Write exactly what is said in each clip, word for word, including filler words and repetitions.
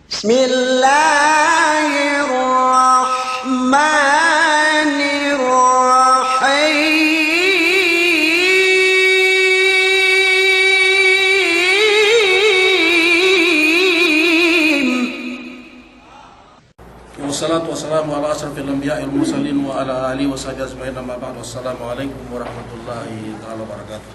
بسم الله الرحمن الرحيم. والصلاة والسلام على أشرف الأنبياء والمرسلين وعلى آله وصحبه أجمعين، أما بعد، والسلام عليكم ورحمة الله تعالى وبركاته.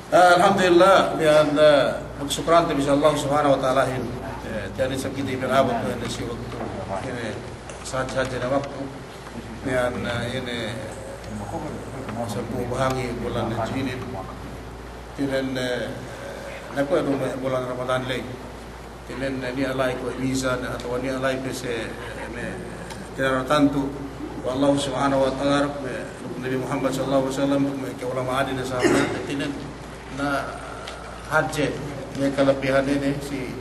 Eh, alhamdulillah, miya'an, eh, magsukran te bi si Allah Subhanahu wa Ta'alahin, eh, tiya' ne isab kite pina'abut ne si waktu, ine, sahadje-hadje ne waktu, miya'an, eh, ine, sampū' bahangi bulan Hajji inin, tinen, eh, nakuwe' du me' bulan Ramadan ley. Tinen, eh, niya' la'i kuwe' mizan, atawa niya' la'i pe si, eh, me', tinaratantu we' Allah Subhanahu wa Ta'ala, me', duk Nabi Muhammad sallallahu alaihi wasallam, duk me' ka'ulama'anin sahaba, tinen, na hadje, me' kalabbihan inin, si,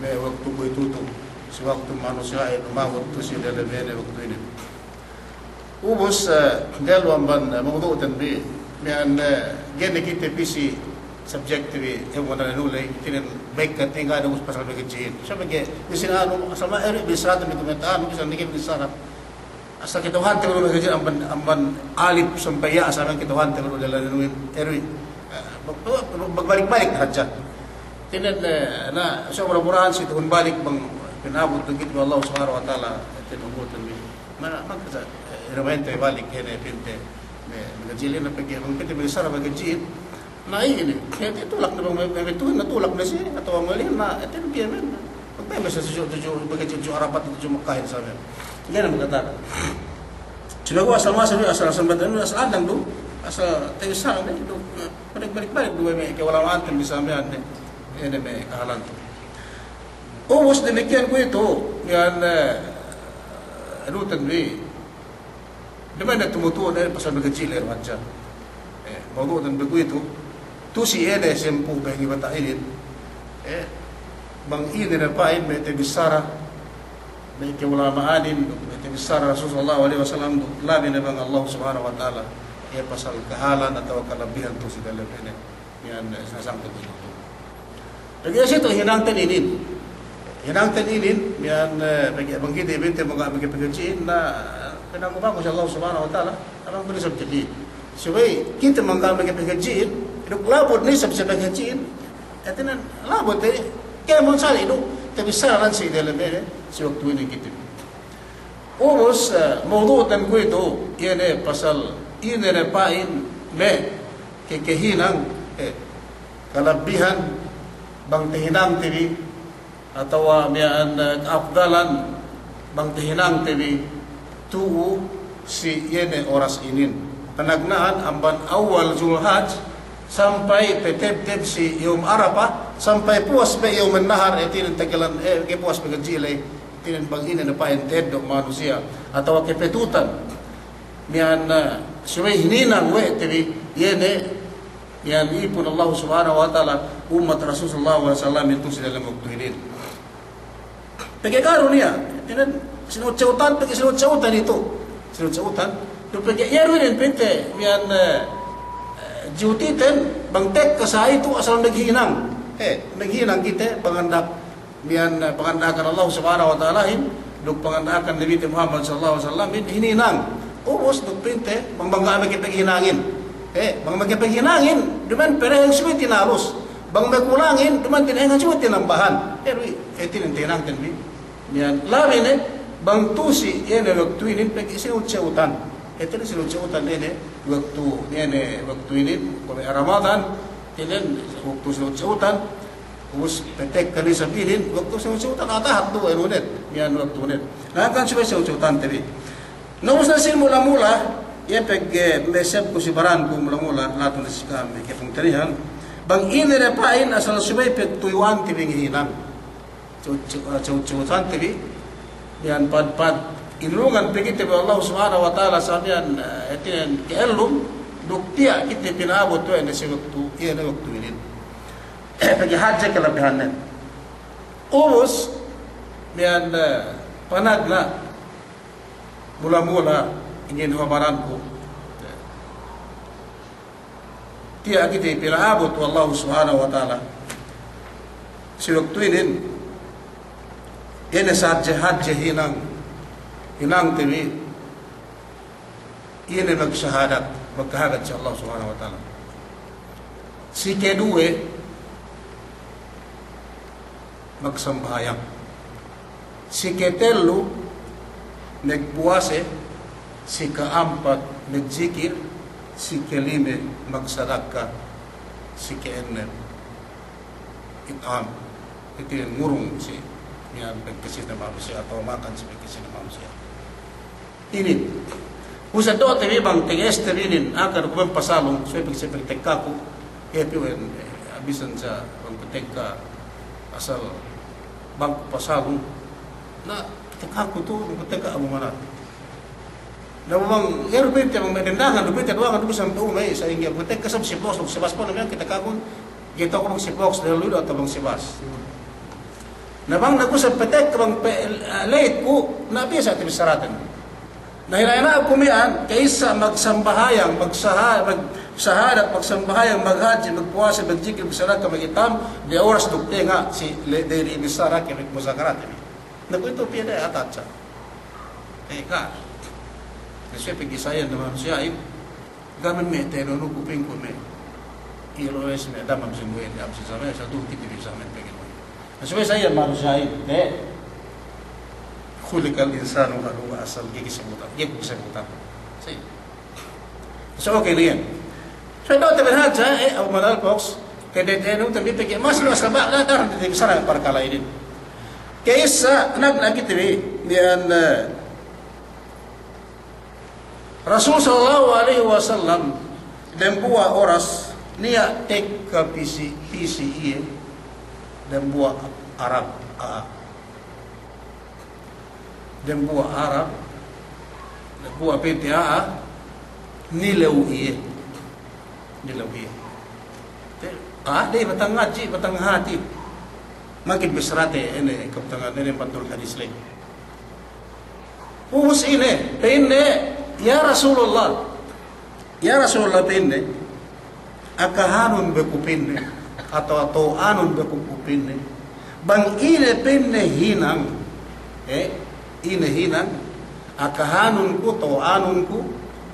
me' waktu kuwe'itu tu, si waktu manusiya'in umabut tu si delem ine waktu inin. Ubus, eh, ga'i lu amban, eh, mawdu'ten bi, miya'an, eh, ga'i ne kite pī si subject bi, eh, mawdu'ten bi, tinen balik kite ga' du ubus pasal maghadji'in. Sabab ga'i, bisan anu, asal ma eri, bisan anu, bisan anu, bisan anu, bisan anu. Asal kata'uhante bi du maghadji'in amban, amban alif sampay ya', asal kata'uhante bi du dalil anuhin, eri, eh, bag-, bag-, balik-balik hadja. Tinen, eh, na, so mura-murahan si tuhun balik bang pina'abut du kite we' Allah Subhanahu wa Ta'ala, tinen mawdu'ten bi. Na, magkasa, eh, remind te balik ine pinte, me', maghadji'in na pegge' bang pinte me' sara maghadji'in. Na, ine, kaya te tulak ne bang me', me', me' tuhun na tulak ne si, atawa malihin na, ete ne piye men. Pegge' me' sa tudju, tudju, maghadji'in tudju Arafat, tudju Makkahin sa me'. Ga'i ne magkata. Sinaguwa' asal masa du, asal, asal batan du, asal andang du, asal te sara ne du, eh, balik-balik, balik du me' ka'ulama'anten bi sa me' ane, ine me' kahalan tu. Ubus damikiyan kuwe'itu, miya'an, eh, anuten bi, duma'in ne tumutu'u ne pasal maghadji' ley hadja. Eh, mawdu'ten bi kuwe'itu, tu'u si ine sampū' bahangi bata' inin, eh, bang ine ne pa'in me' tabissara, me' ka'ulama'anin, me' tabissara Rasul sallallahu alaihi wasallam, du labi ne bang Allah Subhanahu wa Ta'ala, iye pasal kahalan atawa kalabbihan tu'u si dalem ine. Miya'an, eh, sinasangkut inin. Pegge' si tu'u hinangten inin. Hinangten inin, miya'an, eh, pegge' bang kite pinte mangga' magpaghadji'in, na, eh, pinaku-paku si Allah Subhanahu wa Ta'ala, amban kuli subject inin. Subey kite mangga' magpaghadji'in, duk labud ne isab si paghadji'in, hātinen labud te, kēmon sali' du, tabissara ne si dalem ine, si waktu inin kite. Ubus, eh, mawdu'ten kuwe'itu, iye ne pasal ine ne pa'in me' ke-, kehinang, eh, kalabbihan bang tahinangte bi, atawa miya'an, eh, kaafdalan bang tahinangte bi tu'u si iye ne oras inin. Panagna'an amban awwal Zulhaj sampay patebteb si yawm Arafah, sampay puwas pe yawmun nahar, eh, hātinen takilan, eh, ke puwas pe ga'i ley. Hātinen bang ine ne pa'in ta'eddo' manusiya' atawa kapetutan. Miya'an, eh, subey hininang we' te bi, iye ne, miya'an ipun Allah Subhanahu wa Ta'ala, ummat Rasul sallallahu alaihi wasallam itu si dalem waktu inin. Pegge' ga'i du niya', hātinen, sinut-sa'utan, pegge' sinut-sa'utan itu. Sinut-sa'utan. Duk pegge' iye du inin pinte, miya'an, eh, eh, diyutiten, bang tekka sa itu asal maghinang. Eh, maghinang kite, bang andak miya'an, eh, panganda'akan Allah Subhanahu wa Ta'alahin, duk panganda'akan Nabite Muhammad sallallahu alaihi wasallam, hininang. Ubus duk pinte, bang, bang ga'i makapaghinangin. Eh, bang makapaghinangin, duma'in perehen subey tinalus. Bang makulangin, duma'in tinahengan subey tinambahan. Eh, du, eh, hātinen tahinangten bi. Miya'an, labi ne, bang tu'u si, iye ne waktu inin, pegge' sinut-sa'utan. Eh, hātinen sinut-sa'utan inin, waktu, iye ne waktu inin, kuwe' Ramadan, hātinen waktu sinut-sa'utan, Ubus patekka ne isab inin, waktu sinut-sa'utan atahat du, anu ne, miya'an waktu ne. Na hangkan subey sinut-sa'utante bi. Na ubus ne sin mula-mula, iye pegge' mesebku si baranku mula-mula, latu ne si ka'am, ke pungtina'ihan. Bang ine ne pa'in asal subey pagtuyu'ante bi ngahinang. Sinut-sa'utante bi, miya'an pad-pad inurungan pe kite bi Allah Subhanahu wa Ta'ala sa miya'an, eh, hātinen ka'ellum, duk tiya' kite pina'abut we' ne si waktu, iye ne waktu inin. Pegge' hadje kalabbihannen. Ubus, miya'an, eh, panagna', mula-mula, inin habaranku. Tiya' kite pina'abut we' Allah Subhanahu wa Ta'ala. Si waktu inin, Iye ne sahadje-hadje hinang, hinangte bi, iye ne magsahadat, magkahagad si Allah Subhanahu wa Ta'ala. Sikeduwe, magsambahayang. Siketellu, magpuwase. Sikeampat, magjikil. Sikelime, magsadaka. Sikeennem, it'am. Iti ngurung si miya'an pagkasine manusiya' atawa makan si pagkasine manusiya'. Inin. Usad do'te bi bang teges te bi inin, aka du ku bang pasalung, subey pag-, subey pagtekkaku, iye piwen, eh, bisan sa bang patekka asal bang ku pasalung, na tekkaku tu, bang patekka Abu Manat. Na bang, iye du pinte bang me' dendangan, du pinte duwangan, du bisan pe umey, sa'ingge bang patekka sab si box, si bas pone miya'an kite kagun, ga'i ta'uku bang si box, dahulu du atawa bang si bas. Na bang ne ku sa patekka bang pe, eh, late ku, na biya' sa te bissaraten. Na hinang-hinangku miya'an, ka'issa magsambahayang, magsaha-, magsahadat, magsambahayang, maghadji, magpuwase, magjikil, magsadaka, magit'am, de oras duk tenga' si le-, de, de bissara ke magmuzakarate bi. Na kuwe'itu piye de atacha. Eh, ga'. Na subey pegge' sa iyan ne manusiya'in, Ga' men me' te'ed nu ku pingkun me' ilu es me' damam si muwe' damam si samay sa du kite bi sa men pegge' muwe'. Na subey sa iyan manusiya'in, te. Khuliqal insanu halu'a, asal ga'i kesebutan, ga'i kesebutan. Sa iyan. So, oke, liyan. So, do'te bi hadja, eh, Abu Manat Fox, ke de te'ed nu te bi pegge' mas lu asal ba, la, la, de bissara parkala' inin. Ka'issa, nag-, nag-, kite bi, iyan, eh, Rasul sallallahu alaihi wasallam, dembuwa' oras, niya' tekka pī si, pī si iye, dembuwa' Arab a'a. Dembuwa' Arab, dembuwa' pente a'a, nilew iye. Nilew iye. Te, a'a, de batang ngadji', batang hati. Makin bissarate, ine, kabtangan, ine, pantul hadis ley. Ubus ine, pa'inne, "Ya Rasulullah, ya Rasulullah," pa'inne, "akahanun be ku," pa'inne, "atawa to'anun be ku," pa'inne, "bang ine," pa'inne, "hinang, eh, ine hinang, akahanun ku, to'anun ku,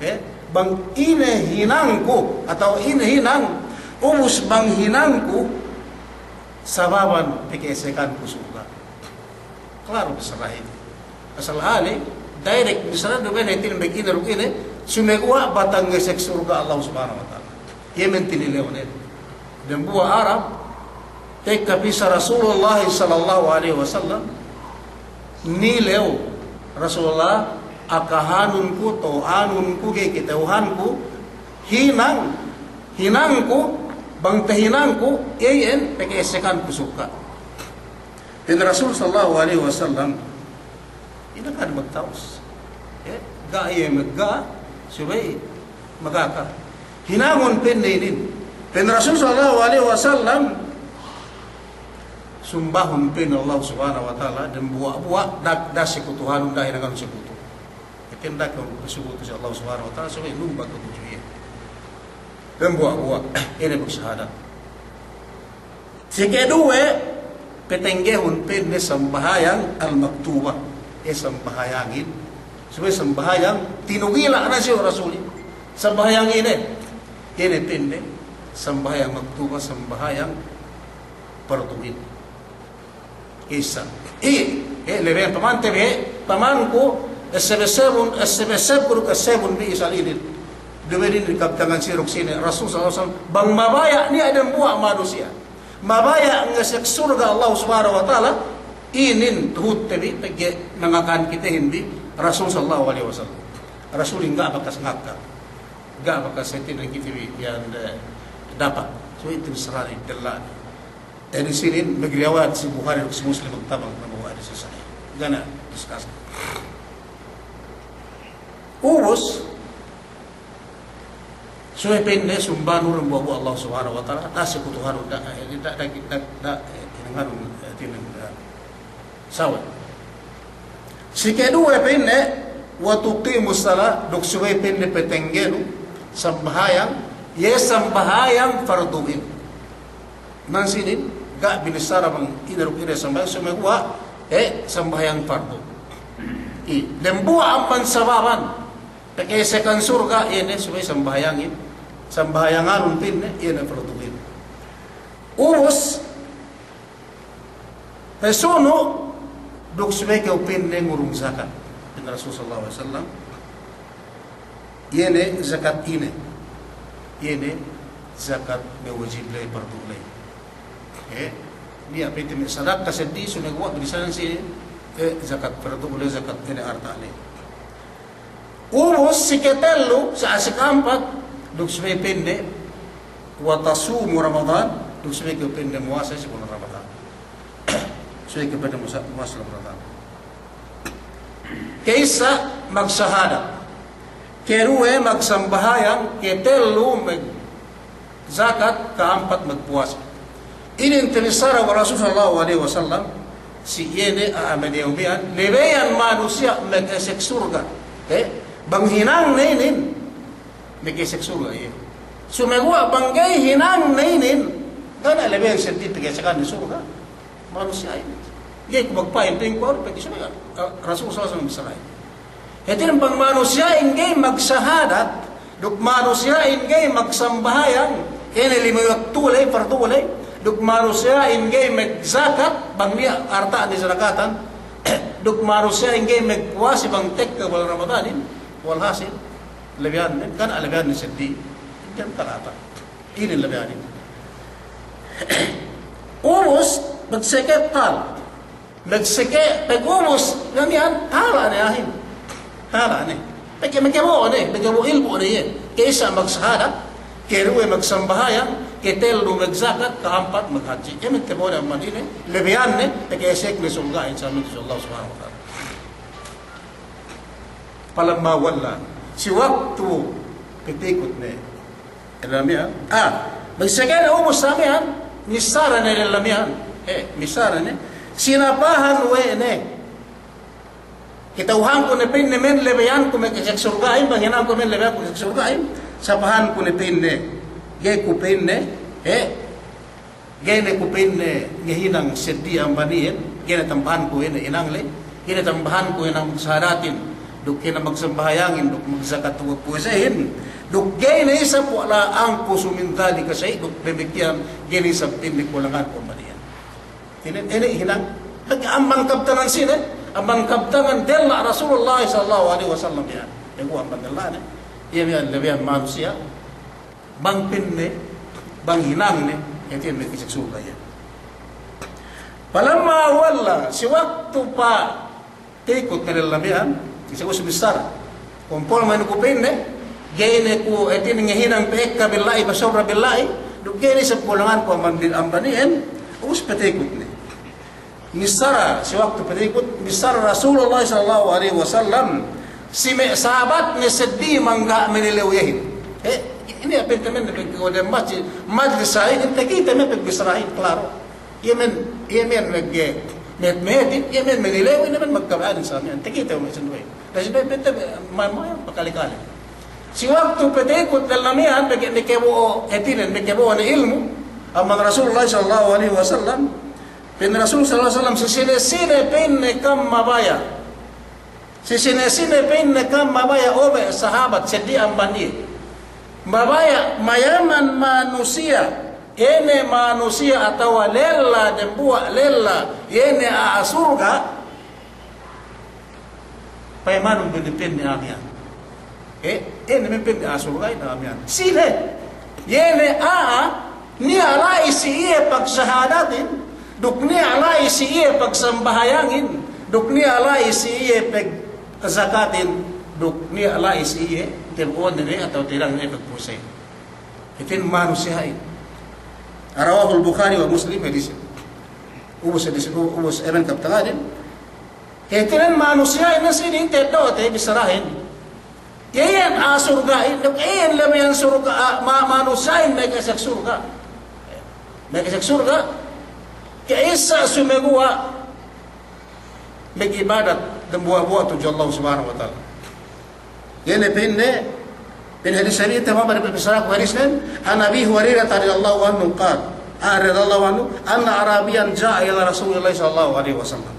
eh, bang ine hinangku, atawa ine hinang, ubus bang hinangku, sababan peka'esekanku surga'." Klaru bissarahin. Asal ali, direct bissara du bene itin beg ine duk ine, sumeguwa' batang ngesek surga' Allah Subhanahu wa Ta'ala. Iye men tinilewnen. Dembuwa' Arab, tekka pī si Rasulullah sallallahu alaihi wasallam, nilew Rasulullah, akahanun ku, to'anun ku, ga'i kata'uhanku, hinang, hinangku, bang tahinangku, iyan peka'esekanku surga'. Pa'in Rasul sallallahu alaihi wasallam, ine kan magtawus. Eh, ga' iye magga', subey magaka. Hinangun pa'inne inin. Pa'in Rasul sallallahu alaihi wasallam, sumbahun pa'inne Allah Subhanahu wa Ta'ala, dembuwa'-buwa', da'a, da'a sekutuhanun, da'a hinanganun sekutu. Itin da'a kew sekutu si Allah Subhanahu wa Ta'ala, subey numba kew tudju iye. Dembuwa'-buwa', ine magsahadat. Sikeduwe, patenggehun pa'inne sambahayang al-maktuba. Eh, sambahayangin. Subey sambahayang tinugila' ne si Rasulin. Sambahayang ine. Ine pa'inne, sambahayang maktuba, sambahayang parduhin. Isa. I, eh, leben pamante bi, pamanku, esseb-essebun, esseb-essebku duk essebun bi isal inin. Duma'in inin kabtangan si duk sine, Rasul sallallahu alaihi wasallam, bang mabaya' niya' dembuwa' manusiya'. Mabaya' ngesek surga' Allah Subhanahu wa Ta'ala, inin tuhutte bi, pegge' nangakan kitehin bi, Rasul sallallahu alaihi wasallam. Rasulin ga' bakas ngaka. Ga' bakas setin kite bi, iyan, eh, dapat. So, itu sarari della'. Hadis inin magriwayat si Bukhari duk si Muslim, magtabang, magriwayat hadis sahih. Ga' ne discuss. Ubus, subey pa'inne sumbanun dembuwa'-buwa' Allah Subhanahu wa Ta'ala, da'a sekutuhanun, da'a, eh, da'a, da'a, da'a, da'a, eh, hinanganun, eh, tinen, eh, sawe'. Sikeduwe pa'inne, wa tuqimus salah, duk subey pa'inne patenggenu sambahayang, iye sambahayang parduhin. Nan sinin, ga' binissara bang ine duk ine sambahayang, sumeguwa' Eh, sambahayang pardu. I, dembuwa' amban sababan pakasekan surga', iye ne subey sambahayangin, sambahayanganun pa'inne, iye ne parduhin. Ubus, pasunu', duk subey kew pa'inne ngurung zakat. Pa'in Rasul sallallahu alaihi wasallam, iye ne zakat ine, iye ne zakat me' wajib ley, pardu ley. Eh, niya' pa'inte me' sadaka seddi, sumeguwa' bisan si, eh, zakat pardu ley, zakat ine, arta' ley. Ubus si ketellu, sa-, si ke'ampat, duk subey pa'inne, wa tasumu Ramadan, duk subey kew pa'inne muwasa si bulan Ramadan. Subey kew pa'inne musa-, muwasa Ramadan. Ke'issa magsahadat. Keduwe magsambahayang, ketellu magzakat, ke'ampat magpuwasa. Inin tinissara we' Rasul sallallahu alaihi wasallam, si iye ne a'a me' diyaw miya'an, lebeyan manusiya' makasek surga'. Eh, bang hinangne inin, makasek surga' iye. Sumeguwa' bang ga'i hinangne inin, ga' ne lebeyan seddi pakasekan surga' manusiya'in. Ga'i ku magpa'in, pa'inku, pa'inku, Rasul sallallahu alaihi wasallam bissarahin. Hātinen bang manusiya'in ga'i magsahadat, duk manusiya'in ga'i magsambahayang, ine lime waktu ley, pardu ley, duk manusiya'in ga'i magzakat, bang niya' arta'ne zakatan, duk manusiya'in ga'i magpuwasa bang tekka bulan Ramadanin, walhasil, lebeyanne, kan lebeyanne seddi, dan talata. Inin lebeyanin. Ubus, magseke tal. Magseke, pag ubus, ga' miya'an, tala' ne a'ahin. Tala' ne. Pegge' makabo'o ne, makabo'o ilmu' ne iye. Ke'issa magsahadat, keduwe magsambahayang, ketellu magzakat, ke'ampat maghadji'. Iye me' tabo'o ne amban ine, lebeyanne, pegge' sekne surga'in, samitu Allah Subhanahu wa Ta'ala. Falamma walla, si waktu patikut ne lella miya'an. Ah, magseke ne ubus sa miya'an, missara ne lella miya'an. Eh, missara ne. Sinapahan we' ne. Kata'uhanku ne pa'inne me' lebeyanku makasek surga'in, bang hinangku me' lebeyanku makasek surga'in. Sapahanku ne pa'inne. Ga'i ku pa'inne. Eh, ga'i ne ku pa'inne ngahinang seddi amban iyan, ga'i ne tambahanku ine hinang ley, ga'i ne tambahanku hinang magsahadatin, duk hinang magsambahayangin, duk magzakat, duk magpuwasahin, duk ga'i ne isab, wala anqusu min dhalika shay', duk damikkiyan ga'i ne isab pa'inne kulanganku amban iyan. Ine, ine hinang, amban kabtangan sine, amban kabtangan della' Rasulullah sallallahu alaihi wasallam iyan. Iye kuwe' amban della'ne, iye miya'an lebeyan manusiya', bang pa'inne, bang hinangne, hātinen makasek surga' iye. Falamma walla, si waktu patikut ne lella miya'an, si ubus missara. Kumpul ma'in ku pa'inne, ga'i ne ku hātinen ngahinang pa'ekka billahi, pasobra billahi, duk ga'i ne isab kulanganku amban, amban iyan, ubus patikut ne. Missara, si waktu patikut, missara Rasulullah sallallahu alaihi wasallam, si me' sahabatne seddi mangga' manilew iyehin. Eh, ine pa'inte me' pegge' dem masjid, majlis sa'in, takite me' pagbissarahin, klaro. Iye me', iye me' pegge', me', me', iye me' manilew, ine me' magkaba'an sa miya'an, takite me' sinduwe. Na sinduwe pa'inte, ma-, ma-, pakale-kale. Si waktu patikut lella miya'an, pegge' makabo'o, hātinen, makabo'o ne ilmu', amban Rasulullah sallallahu alaihi wasallam, Pa'in Rasul sallallahu alaihi wasallam, si sine-sine pa'inne kam mabaya'. Si sine-sine pa'inne kam mabaya', o me' sahabat, seddi amban iye. Mabaya', mayaman manusiya', iye ne manusiya' atawa lella, dembuwa' lella, iye ne a'a surga', payamanun bi ne pa'inne a'a miya'an. Eh, iye ne me' pa'inne a'a surga'in a'a miya'an. Sine, iye ne a'a, niya' la'i si iye pagsahadatin, duk niya' la'i si iye pagsambahayangin, duk niya' la'i si iye pagzakatin, duk niya' la'i si iye, tabo'onen ne atawa tahinangne pagpuwasahin. Hātinen manusiya'in. Rawahul Bukhari wa Muslim hadis. Ubus hadis, ubus, amen kabtanganin. Hātinen manusiya'in ne sinin teddo'te bissarahin. Iyan a'a surga'in, duk iyan labeyan surga', a'a, ma-, manusiya'in makasek surga'. Makasek surga'. Ka'issa sumeguwa' mag'ibadat dembuwa'-buwa' tudju Allah Subhanahu wa Ta'ala. Iye ne pa'inne, pa'in hadis sahih, tamam, bari bissaraku hadisnen, an Abi Hurairah radiyallahu anhu qala, ah, radiyallahu anhu, anna a'rabiyyan ja'a ila Rasulillahi sallallahu alaihi wasallam.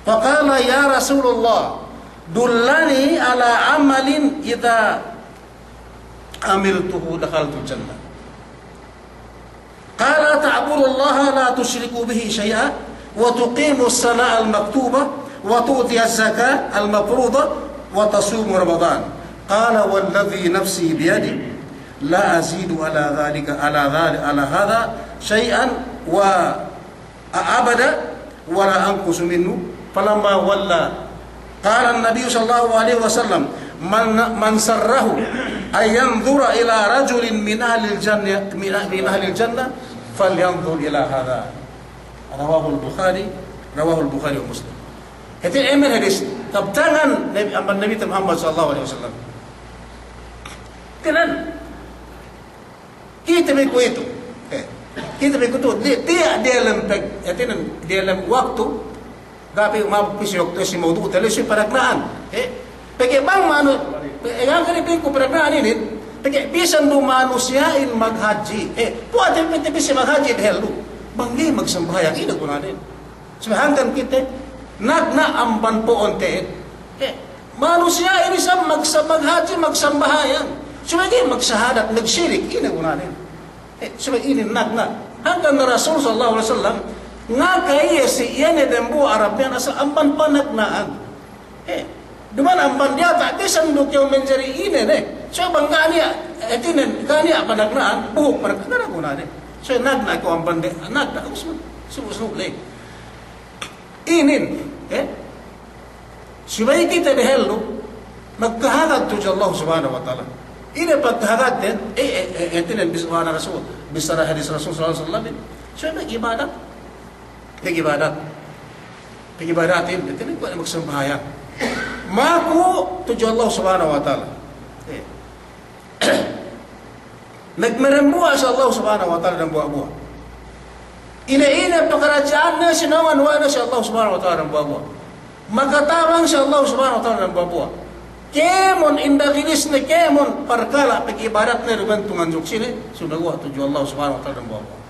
فقال: يا رسول الله، دلني على عمل إذا عملته دخلت الجنة. قال: تعبد الله لا تشرك به شيئا، وتقيم الصلاة المكتوبة، وتؤتي الزكاة المفروضة، وتصوم رمضان. قال: والذي نفسي بيده، لا أزيد على ذلك، على ذلك، على هذا شيئا، و أبدا ولا أنقص منه. فلما ولى قال النبي صلى الله عليه وسلم: من، من سره أن ينظر إلى رجل من أهل الجنة، من، من أهل الجنة، فلينظر إلى هذا. رواه البخاري، رواه البخاري ومسلم. Hāti inin hadis, kabtangan Nabi, amban Nabi Muhammad sallallahu alaihi wasallam. Tinan, Kite bi kuwe'itu. Eh, kite bi kuwe'itu. Di, tiya' diyalem pag-, hātinen, diyalem waktu, ga' pe mabuk pī si waktu si mawdu'te la'i si panagna'an. Eh, pegge' bang manu-, pe-, eh, hangkan ne pa'inku panagna'an inin, pegge' bisan du manusiya'in maghadji'. Eh, puwat te pī si maghadji' dehellu. Bang ga'i magsambahayang, ine gunanen? Subey hangkan kite nagna' amban po'on te'ed. Eh, manusiya'in isab magsa-, maghadji', magsambahayang. Subey ga'i magsahadat, magsirik, ine gunanen? Eh, subey inin nagna'. Hangkan Rasul sallallahu alaihi wasallam ngaka iye si iye ne dembuwa' Arab iyan asal amban panagna'an. Eh, duma'in amban diyata' bisan du kew manjari ine ne. So bang ga' niya', eh, hātinen, ga' niya' panagna'an, buhuk panagna'an, ga' niya' gunane. So nagna' kew amban de, nagna' usman, subu-subu le. Inin, eh? Subey kite dehellu magkahagad tudju Allah Subhanahu wa Ta'ala. Ine pagkahagadden, eh, eh, eh, hātinen bis-, wa'ana Rasul, bissara hadis Rasul sallallahu alaihi wasallam. So mag'ibadat. Pag'ibadat. Pag'ibadatin, hātinen kuwe' magsambahayang. Maku tudju Allah Subhanahu wa Ta'ala. Eh. Magmarembuwa' si Allah Subhanahu wa Ta'ala dambuwa'-buwa'. Ine-ine pakaradja'anne sinōngan we' ne si Allah Subhanahu wa Ta'ala dambuwa'-buwa'. Makatabang si Allah Subhanahu wa Ta'ala dambuwa'-buwa'. Kēmon indagilisne, kēmon parkala' pag'ibadatne du bentungan duk sine, sumeguwa' tudju Allah Subhanahu wa Ta'ala dambuwa'-buwa'.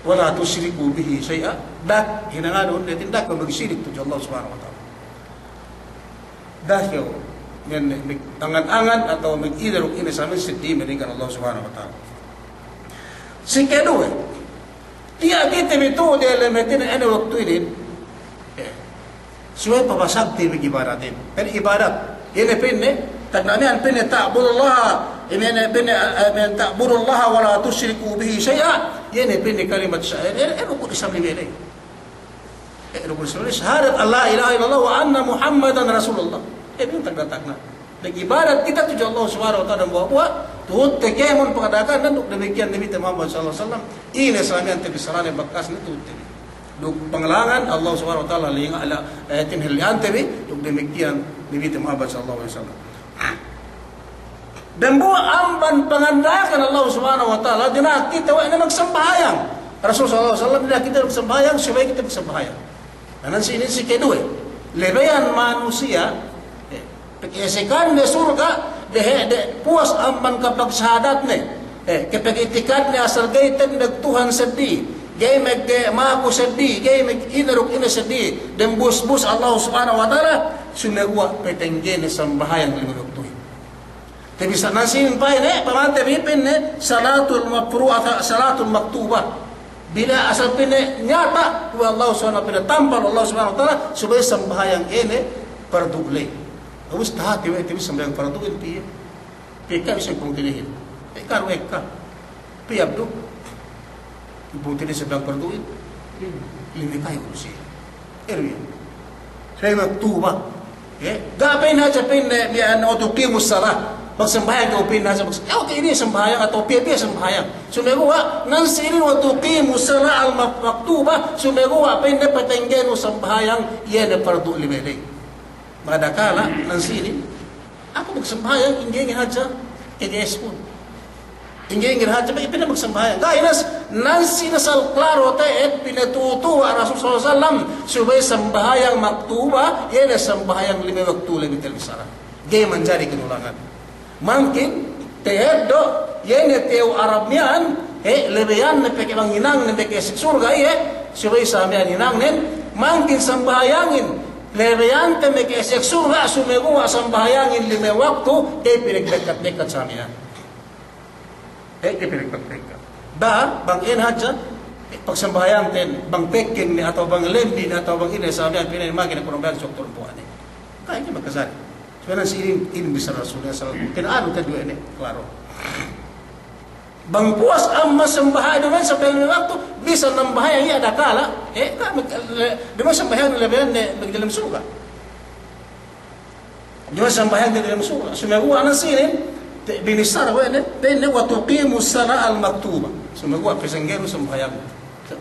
ولا تشركوا به شيئا. Dak, hinanganun, hātinen dak magsirik tudju Allah Subhanahu wa Ta'ala. Dak kew, men, men, angan-angan atawa men ine duk ine samin seddi melaingkan Allah Subhanahu wa Ta'ala. Sikeduwe, tiya' kite bi tu'u diyalem hātinen ine waktu inin. Eh. Subey pabasagte bi ibadatin. Pa'in ibadat. Ine pa'inne, tagna' miya'an pa'inne ta'budullaha, ine, ine pa'inne, eh, eh, ta'budullaha wa la tushriku bihi shay'a. Ine pa'inne kalimat sya-, eh, eh, eh, rukun Islam lime le. Eh, rukun Islam lime, syahadat an la ilaha illallah wa anna Muhammadan Rasulullah. Eh, pa'in tagna'-tagna'. Pag'ibadat kite tudju Allah Subhanahu wa Ta'ala dambuwa'-buwa', tuhutte kēmon pakada'akan, dan duk damikkiyan Nabite Muhammad sallallahu alaihi wasallam, ine sa miya'an tabissarane bakas ne tuhutte bi. Duk pangalangan Allah Subhanahu wa Ta'ala linga' la, eh, hātinen halli'ante bi, duk damikkiyan Nabite Muhammad sallallahu alaihi wasallam. Dambuwa' amban panganda'akan Allah Subhanahu wa Ta'ala, dina'ak kite we' ne magsambahayang. Rasul sallallahu alaihi wasallam dina'ak kite magsambahayang, subey kite magsambahayang. Na, nan si inin sikeduwe, lebeyan manusiya', eh, pag'esekanne surga', dehe', de, puwas amban kapagsahadatne, eh, kapag'itikadne asal ga'i tendeg Tuhan seddi, ga'i mag-, ga'i maku seddi, ga'i mag-, ine duk ine seddi, dem busbus Allah Subhanahu wa Ta'ala, sumeguwa' patenggene sambahayang lime waktuhin. Tabissā nan sinin pa'inne, pamante bi pa'inne, salatul mafru-, ata-, salatul maktuba. Bila asal pa'inne nyata' we' Allah Subhanahu wa Ta'ala, tampal Allah Subhanahu wa Ta'ala, subey sambahayang ine pardu' le. Ubus tahati we' te bi sambahayang pardu'in piye. Piye ka isab pungtina'ihin. Piye ka du ekka. Piye abdu. Pungtina'i sambahayang pardu'in. Lime kayu' du siye. Eru iye. Subey maktuba. Eh, ga' pa'in hadja pa'inne, eh, biya' anna wa tuqimus salah. Magsambahayang kew pa'in hadja, mags-, eh, oke, inin sambahayang atawa piye-piye sambahayang. Sumeguwa', nan si inin wa tuqimus salah al-mak-, maktuba, sumeguwa' pa'inne patenggenu sambahayang, iye ne pardu' lime le. Madakala', nan si inin, aku magsambahayang, ingge-ingge hadja, K G S pun. Ingge-ingge hadja, pegge' pa'inne magsambahayang. Ga' ine, nan si inin asal klaro te'ed, pinatu'u-tu'u we' Rasul sallallahu alaihi wasallam, subey sambahayang maktuba, iye ne sambahayang lime waktu le bi tabissara. Ga'i manjari kinulangan. Mangkin, te'ed du, iye ne te'u Arab miya'an, eh, lebeyanne pegge' bang hinangne pegge' si surga' iye, subey sa miya'an hinangnen, Mangkin sambahayangin, lebeyante maka'asek surga', sumeguwa' sambahayangin lime waktu, ga'i pinagdekkat-dekkat sa miya'an. Eh, ga'i pinagdekkat-dekkat. Da'a, bang ine hadja, eh, pagsambahayangten, bang pekeng ne, atawa bang lembi ne, atawa bang ine, sa miya'an, pina'in mangkin kurang bayang soktor buwa'ne. Ga'i, ga'i makajari. Saguwa' si inin, inin bissara Rasulullah sallallahu alaihi wasallam. Kena anu te duwe ne, klaro. Bang puwas amban sambahayang, duma'in sambahayang lime waktu, bisan nambahayang iye dakala', eh, ka-, le-, duma'in sambahayang lebeyan ne magdiyalem surga'. Duma'in sambahayang magdiyalem surga'. Sumeguwa' nan si inin, te-, binissara we' ne, pa'inne, "Wa tuqimus salata al-maktuba." Sumeguwa' patenggenu sambahayang.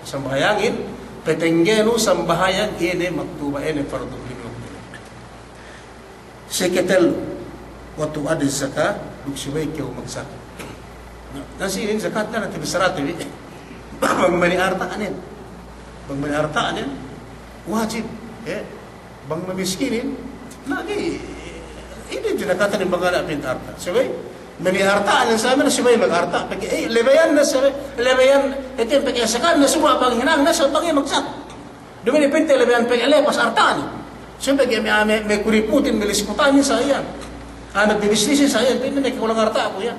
Sambahayangin, patenggenu sambahayang ine maktuba, ine pardu lime waktu. Si ketellu, "Wa tu'addi zakat," duk subey kew magzakat. Na, na si inin zakat na, na tabissarate bi. Bang mani arta'nen. Bang mani arta'nen, wajib. Eh, bang mamiskinin, na ga'i, inin dinakatan bang ga' niya' pa'inte arta'. Subey, mani arta'nen sa miya'an, subey magarta'. Pegge', eh, lebeyan ne subey, lebeyan, eh, pegge' zakat ne subey bang hinang ne, subey bang iye magzakat. Duma'in pa'inte lebeyan pegge' lepas arta'nen. Subey pegge' me', me', me' kuriputin, me' liskutanin sa iyan. Anu, me' bisnisin sa iyan, pa'inte me' kulang arta'ku iyan.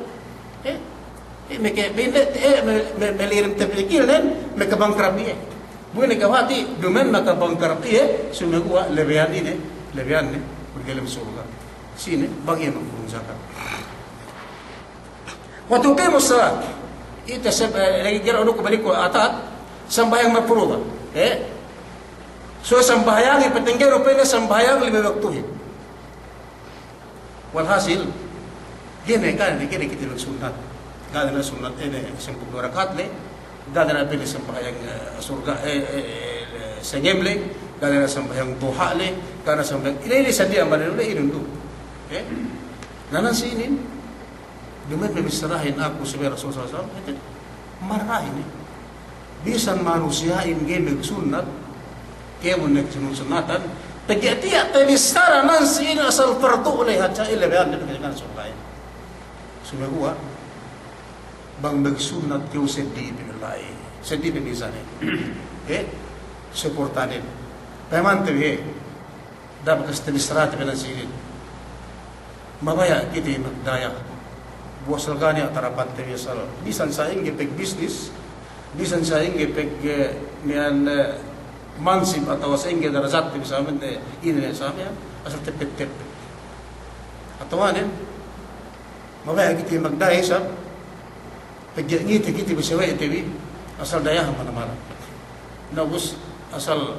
Eh? Eh, me' ke-, pa'inte, eh, me', me', me' lirim tapikilnen, me' kabangkrap iye. Bu ine kahati', duma'in makabangkrap iye, sumeguwa' lebeyan ine, lebeyan ne, magdiyalem surga'. Sine, bang iye magpurung zakat. Wa tuqimus salat. Ite sab-, eh, lagi' gero' nuku balik ku atat, sambahayang magpuruba. Eh? So sambahayangin, patenggenu pa'inne sambahayang lime waktuhin. Walhasil, ga'i ne, ga'i ne, ga'i ne kite magsunnat. Ga'i ne sunnat, eh, ne, sampū' duwe rakaat le, ga'i ne pa'inne sambahayang, eh, surga', eh, eh, eh, sangem le, ga'i ne sambahayang duha le, ga'i ne sambahayang, ine, ine sadiya amban le, ine du. Eh? Na, na si inin, Duma'in pamissarahin aku subey Rasul sallallahu alaihi wasallam, hāti, marrahin, eh. Bisan manusiya'in ga'i magsunnat, kēmon ne sunat-sunatan, pegge' tiya' tabissara nan si inin asal pardu le hadja, ille be ande pegge' kan sunnat. Sumeguwa', bang magsunnat kew seddili pe la'i, seddili pe misanin. Eh, suportanin. Payamante bi, eh. Da'a bakas tabissarate bi nan si inin. Mabaya' kite magdaya. Bu asal ga' niya' tarapante bi asal. Bisan sa'ingge pagbisnis, bisan sa'ingge pag, eh, miya'an, eh, mansib atawa sa'ingge darajatte bi sa miya'an, eh, ine sa miya'an, asal teppet-teppet. Atawa ne, mabaya' kite magdaya isab, pegge' ngite kite bi sawe'te bi, asal dayahan manamal. Na ubus asal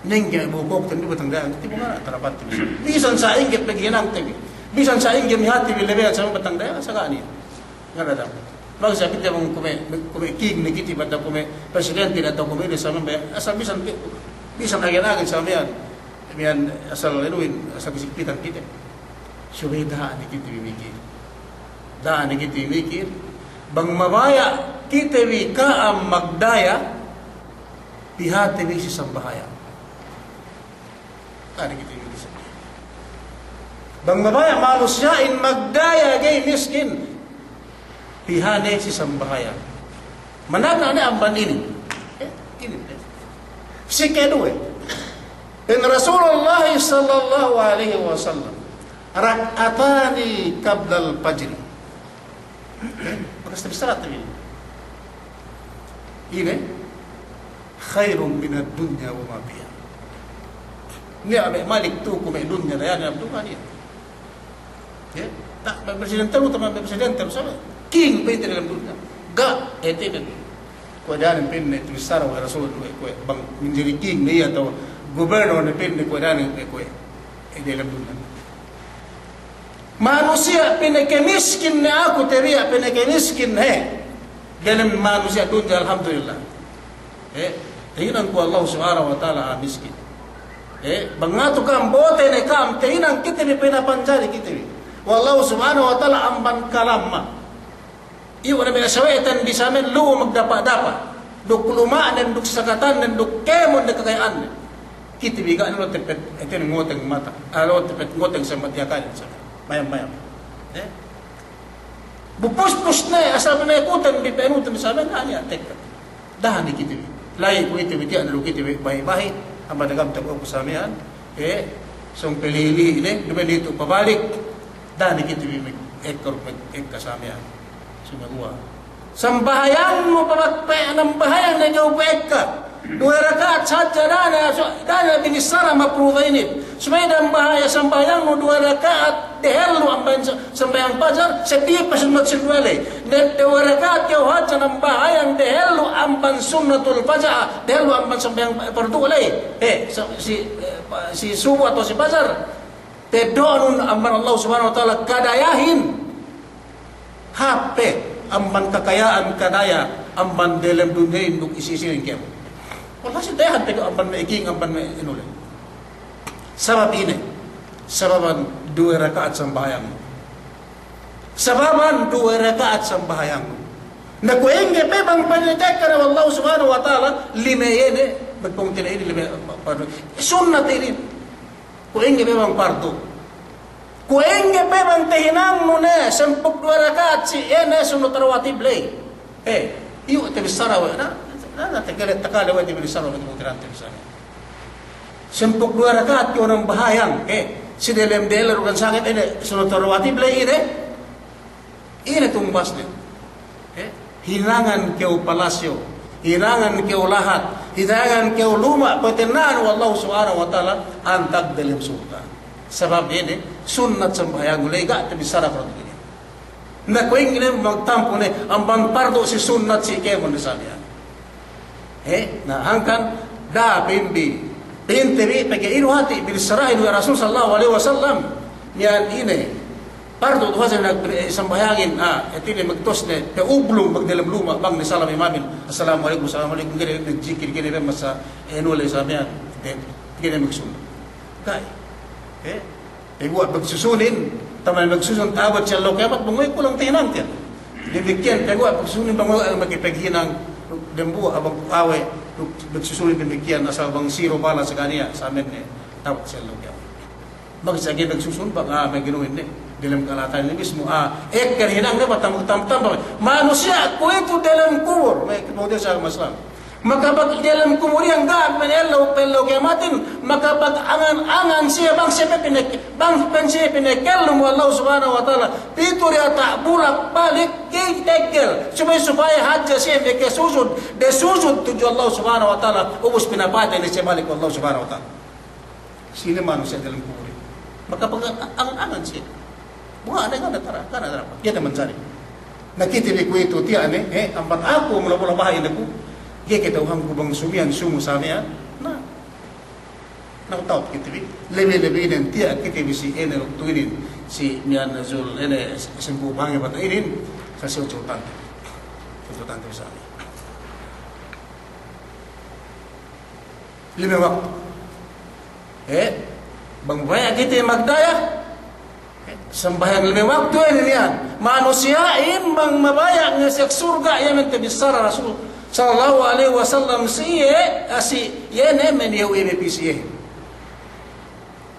nengge bukokten bi batang dayahan, kite bi ga' niya' tarapante bi. Bisan sa'ingge paghinangte bi, bisan sa'ingge mihate bi lebeyan sa miya'an batang dayahan, asal ga' niya'. Ga' niya' dapat. Bang sa' kite bang kume', kume' king ne kite bi atawa kume' presidente ne atawa kume' ine sa miya'an, asal bisan, bisan agen-agen sa miya'an. Miya'an asal inuhin, asal kasigpitan kite. Subey da'a ne kite bi mikil. Da'a ne kite bi mikil. Bang mabaya' kite bi ka'am magdaya, pihate bi si sambahayang. Da'a ne kite bi mikil. Bang mabaya' manusiya'in magdaya ga'i miskin, pihane si sambahayang. Managna' ne amban inin. Eh, inin, eh. Si keduwe, pa'in Rasulullah sallallahu alaihi wasallam, "Rak'atani qablal fajri." Eh, bakas tabissarate bi inin. Ine? "Khairun minad dunya wa ma fiha." Niya' me' malik tu'u kuwe' dunya dayahan, abdu ga' niya'. Ye, ta', me' presidente lu, ta' me' presidente lu, sabe? King pa'inte diyalem dunya. Ga', hātinen. Kuwe' danen pa'inne tabissara we' Rasul, kuwe', kuwe' bang manjari king ne iye atawa gubernor ne pa'inne kuwe' danen, kuwe', kuwe'. Eh, diyalem dunya. Manusiya' pinakamiskin ne aku, tabiya' pinakamiskin, he. Diyalem manusiya' dunya, alhamdulillah. Eh, tahinang ku Allah Subhanahu wa Ta'ala a'a miskin. Eh, bang ngatu ka'am, bote ne ka'am, tahinang kite bi pinapanjari kite bi we' Allah Subhanahu wa Ta'ala amban kalamma. Iyu' ne me' sawe'ten bi sa miya'an lu'u magdapa'-dapa'. Duk luma'nen, duk sakatannen, duk kēmon ne kakaya'annen. Kite bi ga' ne lu tepet, hātinen ngoteng mata. Ah, lu tepet ngoteng sa mata iye ka'aden sa miya'an. Mayam-mayam. Eh? Bu puspus ne, asal pamekuten bi, pa'inuten bi sa miya'an, ga' niya' tekka. Da'a ne kite bi. La'i ku kite bi, tiya' ne lu kite bi bahi'-bahi', Madagam taku ku sa miya'an, eh, sōng pe lihi-lihi ne, duma'in itu pabalik. Da'a ne kite bi me' ekka, me' ekka sa miya'an. Sumeguwa'. Sambahayangnu pabak pe, nambahayang ne kew pe ekka. Duwe raka'at sadja da'a ne, so, da'a ne binissara mapruda inin. Subey dambahaya-, sambahayangnu duwe raka'at dehellu amban sa-, sambahayang pajar, seddili pe sunnat sinduwe ley. Ne, duwe raka'at kew hadja nambahayang dehellu amban sunnatul pajar, dehellu amban sambahayang pardu ley. Eh, sa-, si, eh, pa-, si subu atawa si pajar. Teddo'nun amban Allah Subhanahu wa Ta'ala kadayahin. Hāp pe amban kakaya'an kadaya amban delem dunya inin duk isi-isinen kēmon. Walhasil dayahan pe amban me' king, amban me' inu ley. Sabab ine, sababan duwe raka'at sambahayang. Sababan duwe raka'at sambahayang. Na kuwe' ingge pe bang panitekka ne we' Allah Subhanahu wa Ta'ala, lime iye ne, magpungtina'i ne lime, pa-, sunnat inin. Kuwe' ingge pe bang pardu. Kuwe' ingge pe bang tahinangnu ne, sampū' duwe raka'at si iye ne sunnat rawatib ley. Eh, iyu' tabissara we', na, na, na, takale, takale we' tabissara we', tabissara we'. Sampū' duwe raka'at kew nambahayang, eh, si delem-delem dukan sangem ine, sunnat rawatib ley ine. Ine tumbasne. Eh, hinangan kew palasyo, hinangan kew lahat, hinangan kew luma', patenna'an we' Allah Subhanahu wa Ta'ala antag delem surga'. Sabab ine, sunnat sambahayang ley ga' tabissara pardu ine. Na kuwe' ingge ne magtampu ne, amban pardu si sunnat si kēmon ne sa miya'an. Eh, na hangkan da'a pa'in bi, pa'inte bi, pegge' inu hati' binissarahin we' Rasul sallallahu alaihi wasallam. Miya'an ine, pardu tu hadja ne, eh, sambahayangin, ah, hātinen magtūs ne, pe ublung magdelem luma', bang ne salam imamin, "Assalamu alaikum, assalamu alaikum," ga'i ne magjikil, ga'i ne masa, eh, inu ley sa miya'an, ga'i ne magsunnat. Ga'i. Eh, Paguwa' pagsusunin, taman pagsusun ta'abut si ellew kiyamat, bang we' kulang tahinangten. Damikkiyan paguwa' pagsusunin, bang we' makapaghinang, dambuwa' bang awe', pagsusunin damikkiyan, asal bang zero balance ga' niya', sa miya'an ne, ta'abut si ellew kiyamat. Bang sa ga'i pagsusun, bang, ah, maginuhin ne, delem kala'atan ne mismu, ah, ekka hinang ne, matam-, tam-, tam-, manusiya' kuwe'itu delem kubul, me' kemudiyan sa Islam. Makapag delem kubul iyan ga' pe ellew, pe ellew kiyamatin, makapag angan-angan siye bang siye pe pinek-, bang pe siye pinekellum we' Allah Subhanahu wa Ta'ala, pitu diyata' bulak balik ga'i teggel, subey supaya hadja siye makasujud, de sujud tudju Allah Subhanahu wa Ta'ala, ubus pinapatey ne siye balik we' Allah Subhanahu wa Ta'ala. Sine manusiya' delem kubul iyan. Makapag-, ang-, angan siye. Buha' ne, ga' ne tara, ga' ne tara. Ga'i ne manjari. Na kite bi kuwe'itu tiya' ne, eh, amban aku mula-mula baha' ine ku. Ga'i kite uhangku bang sumiyan sumu sa miya'an. Na. Na ta'u kite bi. Lebe-lebe inin tiya' kite bi si ine waktu inin. Si miya'an Zul, ine, sampū' bahangi bata' inin. Sa si ucutan. Ucutan sa miya'an. Lime waktu. Eh, bang mabaya' kite magdaya, eh, sambahayang lime waktu inin iyan. Manusiya'in bang mabaya' ngasek surga', iye miya'an tabissara Rasul sallallahu alaihi wasallam si iye, ah, si iye ne maniyu iye pī si iye.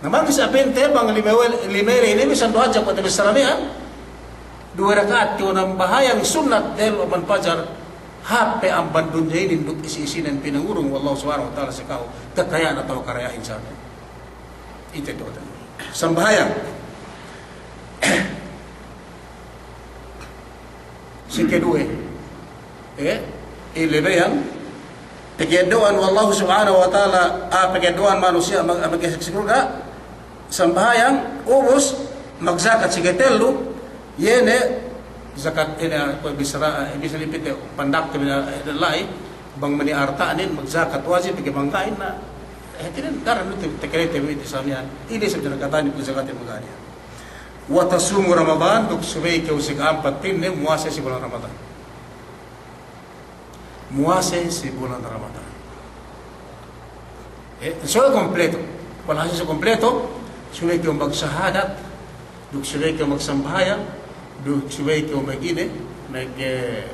Na bang si pa'inte bang lime we-, lime ley ne bisan du hadja kuwe' tabissara miya'an. Duwe raka'at kew nambahayang sunnat dehellu amban pajar, hāp pe amban dunya inin duk isi-isinen pinangurung we' Allah Subhanahu wa Ta'ala si ka'u, kakaya'an atawa karayahin sa miya'an. Ite du. Sambahayang. Si keduwe, eh, ilebeyan, pegeddo'an we' Allah Subhanahu wa Ta'ala, ah, pegeddo'an manusiya' mag-, ah, magesek si surga', sambahayang, ubus, magjakat si ketellu, iye ne, jakat ine, ah, kuwe' bissara, eh, bisan ipite pandakte bi, eh, la'i, bang maniya' arta'nen, magjakat wajib, pegge' bang ga'i na, eh, hātinen, daran du te-, tekelete bi te sa miya'an, ine sabab jakat inin, ku jakatin magani. Wa tasumu Ramadan, duk subey kew si ka'ampatin ne muwase si bulan Ramadan. Muwase si bulan Ramadan. Eh, subey kompleto. Walhasil subey kompleto, subey kew magsahadat, duk subey kew magsambahayang, duk subey kew mag-ine, mag, eh,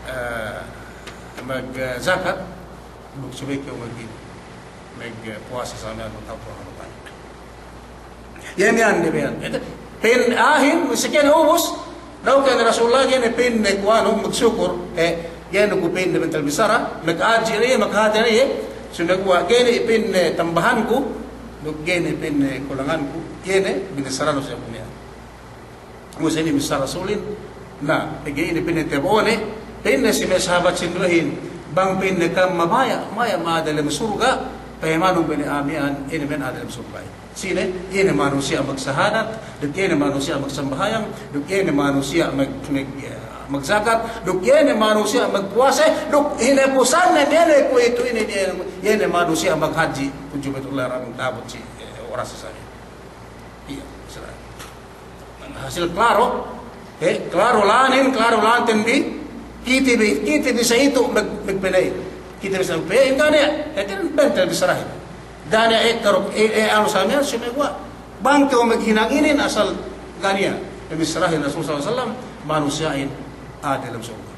eh, mag, eh, jakat, duk subey kew mag-ine, mag, eh, puwasa sa miya'an, magtawbat Ramadan. Iye miya'an, iye miya'an. Ite, pa'in a'ahin, si kene ubus, dahu' kene Rasulullah, kene pa'inne ku anu, magsukur, eh, kene ku pa'inne bentel bissara, mag-aji ne iye, maghati ne iye, Sumeguwa' ga'i ne pa'inne tambahanku, duk ga'i ne pa'inne kulanganku, iye ne binissaranu si aku miya'an. Ubus inin bissara Rasulin, na, pegge' inin pa'inne tabo'one, pa'inne si me' sahabat sinduwehin, bang pa'inne ka'am mabaya', mabaya' a'a dalem surga', payamanun pa'inne a'a miya'an, ine miya'an a'a dalem surga'. Sine, iye ne manusiya' magsahadat, duk iye ne manusiya' magsambahayang, duk iye ne manusiya' mag-, mag-, magzakat, duk iye ne manusiya' magpuwase, duk hinapusanne iye ne kuwe'itu inin, iye ne, iye ne manusiya' maghadji', tudju Baitullah, amun ta'abut si, eh, oras isab. Iye, sila. Hasil klaro, eh, klaro lānin, klaro lānten bi, kite bi, kite bi sa itu mag-, magpa'in. Kite bi sa magpa'in, ga' niya', eh, kite bentel bissarahin. Ga' niya' ekka duk, eh, eh, anu sa miya'an, sumeguwa'. Bang kew maghinang inin asal ga' niya'. Pamissarahin Rasul sallallahu alaihi wasallam, manusiya'in a'a dalem surga'.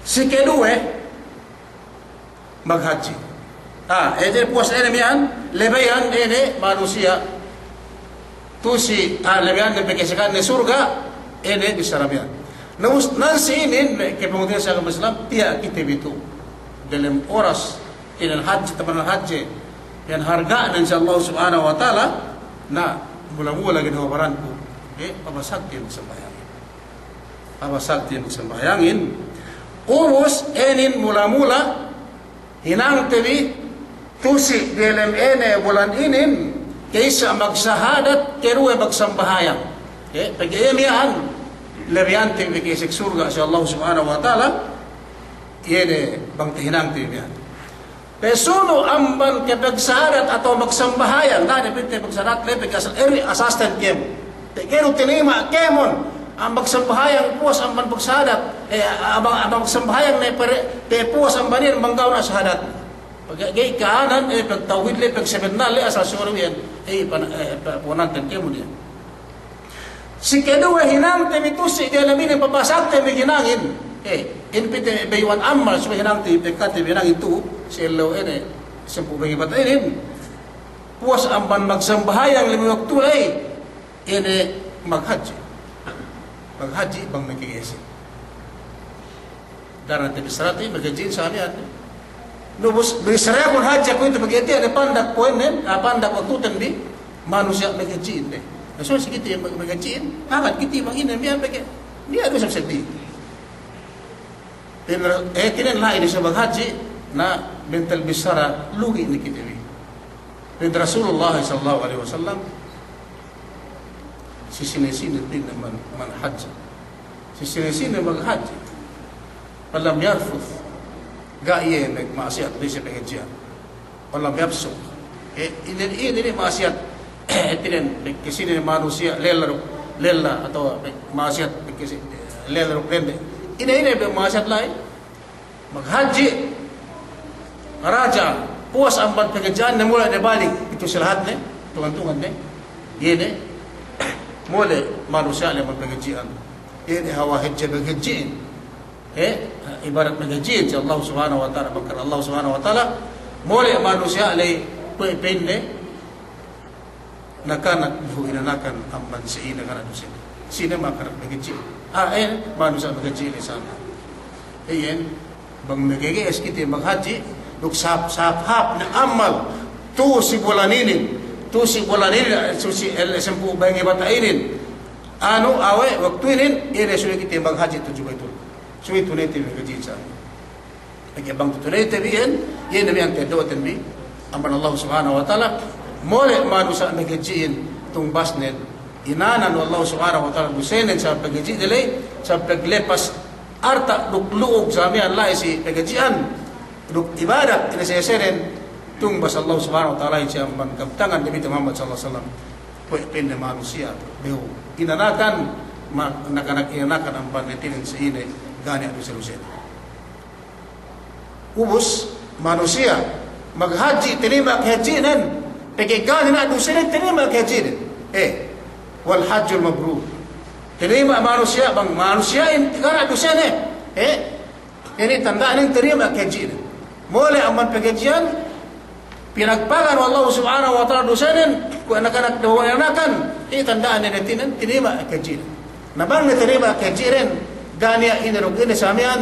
Si keduwe, maghadji'. Ah, ede puwas ine miya'an, lebeyan ine manusiya'. Tu'u si, ah, lebeyan ne pegge' sa'anen surga', ine bissara miya'an. Na ubus, nan si inin, me' kapungtina'ihan si agama Islam, tiya' kite bi tu'u. Dalem oras, inin hadje, tabanan hadje. Iyan harga'nen si Allah Subhanahu wa Ta'ala, na mula-mula gin hawa baranku. Eh, pabasagte bi sambahayang. Pabasagte bi sambahayangin. Ubus inin mula-mula hinangte bi tu'u si diyalem ine bulan inin, ka'issa magsahadat, keduwe magsambahayang. Eh, pegge' iye miya'an, lebeyante bi ka'issa surga' si Allah Subhanahu wa Ta'ala, iye ne bang tahinangte bi miya'an. Pasunu' amban kapagsahadat atawa magsambahayang, da'a ne pa'inte pagsahadat, la'i pegge' asal eri asasten kēmon. Pegge' du tinayma' kēmon, amban magsambahayang puwas amban pagsahadat, eh, amban, amban magsambahayang ne pare, pe puwas amban iyan manggawna sahadat. Pegge' ga'i ka'anan, eh, pagtawhid la'i, pagsabennal la'i, asal suwara iyan, eh, pana-, eh, pa-, puwananten kēmon iyan. Si keduwe hinangte bi tu'u si diyalem inin, papasagte bi hinangin. Eh, inin pa'inte bayu'an amal, subey hinangte bi, pekate bi hinangin tu'u si ellew ine, sampū' bang iye bata' inin. Puwas amban magsambahayang lime waktu la'i, ine maghadji'. Maghadji' bang makaga'esin. Daran te bissarate maghadji'in sa miya'an. Na ubus, bissarahun hadja kuwe'itu pegge' tiya' ne pandak kuwe'nen, ah, pandak waktuten bi, manusiya' maghadji'in ne. Na so si kite mag-, maghadji'in, angkat kite bang ine miya'an pegge', miya'an du isab seddili. Pa'in, eh, kinen la'i ne sa maghadji', na bentel bissara lugi' ne kite bi. Pa'in Rasulullah sallallahu alaihi wasallam, si sine-sine pa'inne man, man hajja. Si sine-sine maghadji'. Wa lam yarfuth. Ga' iye magma'asiyat, la'i si paghadji'an. Wa lam yafsuq. Eh, ine, ine, ine ma'asiyat. Hātinen, pegge' sine manusiya' lella duk, lella atawa ma'asiyat, pegge' si, lella duk dende. Ine, ine ma'asiyat la'i. Maghadji', raja', puwas amban paghadji'anne mole' ne balik, itu si lahatne, tungan-tunganne, iye ne, mole' manusiya' le amban paghadji'an. Iye ne hawal hadja maghadji'in. Eh, ibarat maghadji'in si Allah Subhanahu wa Ta'ala, pagkar Allah Subhanahu wa Ta'ala, mole' manusiya' le kuwe' pa'inne, nakanak behu inanakan amban si ine nakanak dusene. Sine makanak maghadji'. Ah, eh, manusiya' maghadji' ne sana. Iyan, bang magege'es kite maghadji', duk sahāp-sahāp ne amal, tu'u si bulan inin, tu'u si bulan inin, tu'u si el-, sampū' bang iye bata' inin. Anu, awe', waktu inin, ine subey kite maghadji' tudju Baitullah. Subey tunayte bi maghadji' sana. Pegge' bang tutunayte bi iyan, iye ne miya'an teddo'ten bi amban Allah Subhanahu wa Ta'ala, mole' manusiya' maghadji'in, tungbasnen inanan we' Allah Subhanahu wa Ta'ala dusenen sabab paghadji'de ley, sabab paglepas arta' duk lu'ug sa miya'an la'i si paghadji'an, duk ibadat ine sesenen, tungbas Allah Subhanahu wa Ta'ala si amban kabtangan Nabi Muhammad sallallahu alaihi wasallam, kuwe' pa'inne manusiya' behu inanakan, ma-, nakanak inanakan amban hātinen si ine, ga' niya' duse-dusene. Ubus, manusiya' maghadji' tinayma' kahadji'nen, pegge' ga' niya' dusenen tinayma' kahadji'nen. Eh, wal hajjul mabrur. Tinayma' manusiya', bang manusiya'in ga' niya' dusene. Eh, inin tanda'nen tinayma' kahadji'nen. Mole' amban paghadji'an, pinagpagan we' Allah Subhanahu wa Ta'ala dusenen, kuwe' nakanak dahu' inanakan, inin tanda'nen hātinen tinayma' kahadji'nen. Na bang ne tinayma' kahadji'nen, ga' niya' ine duk ine sa miya'an,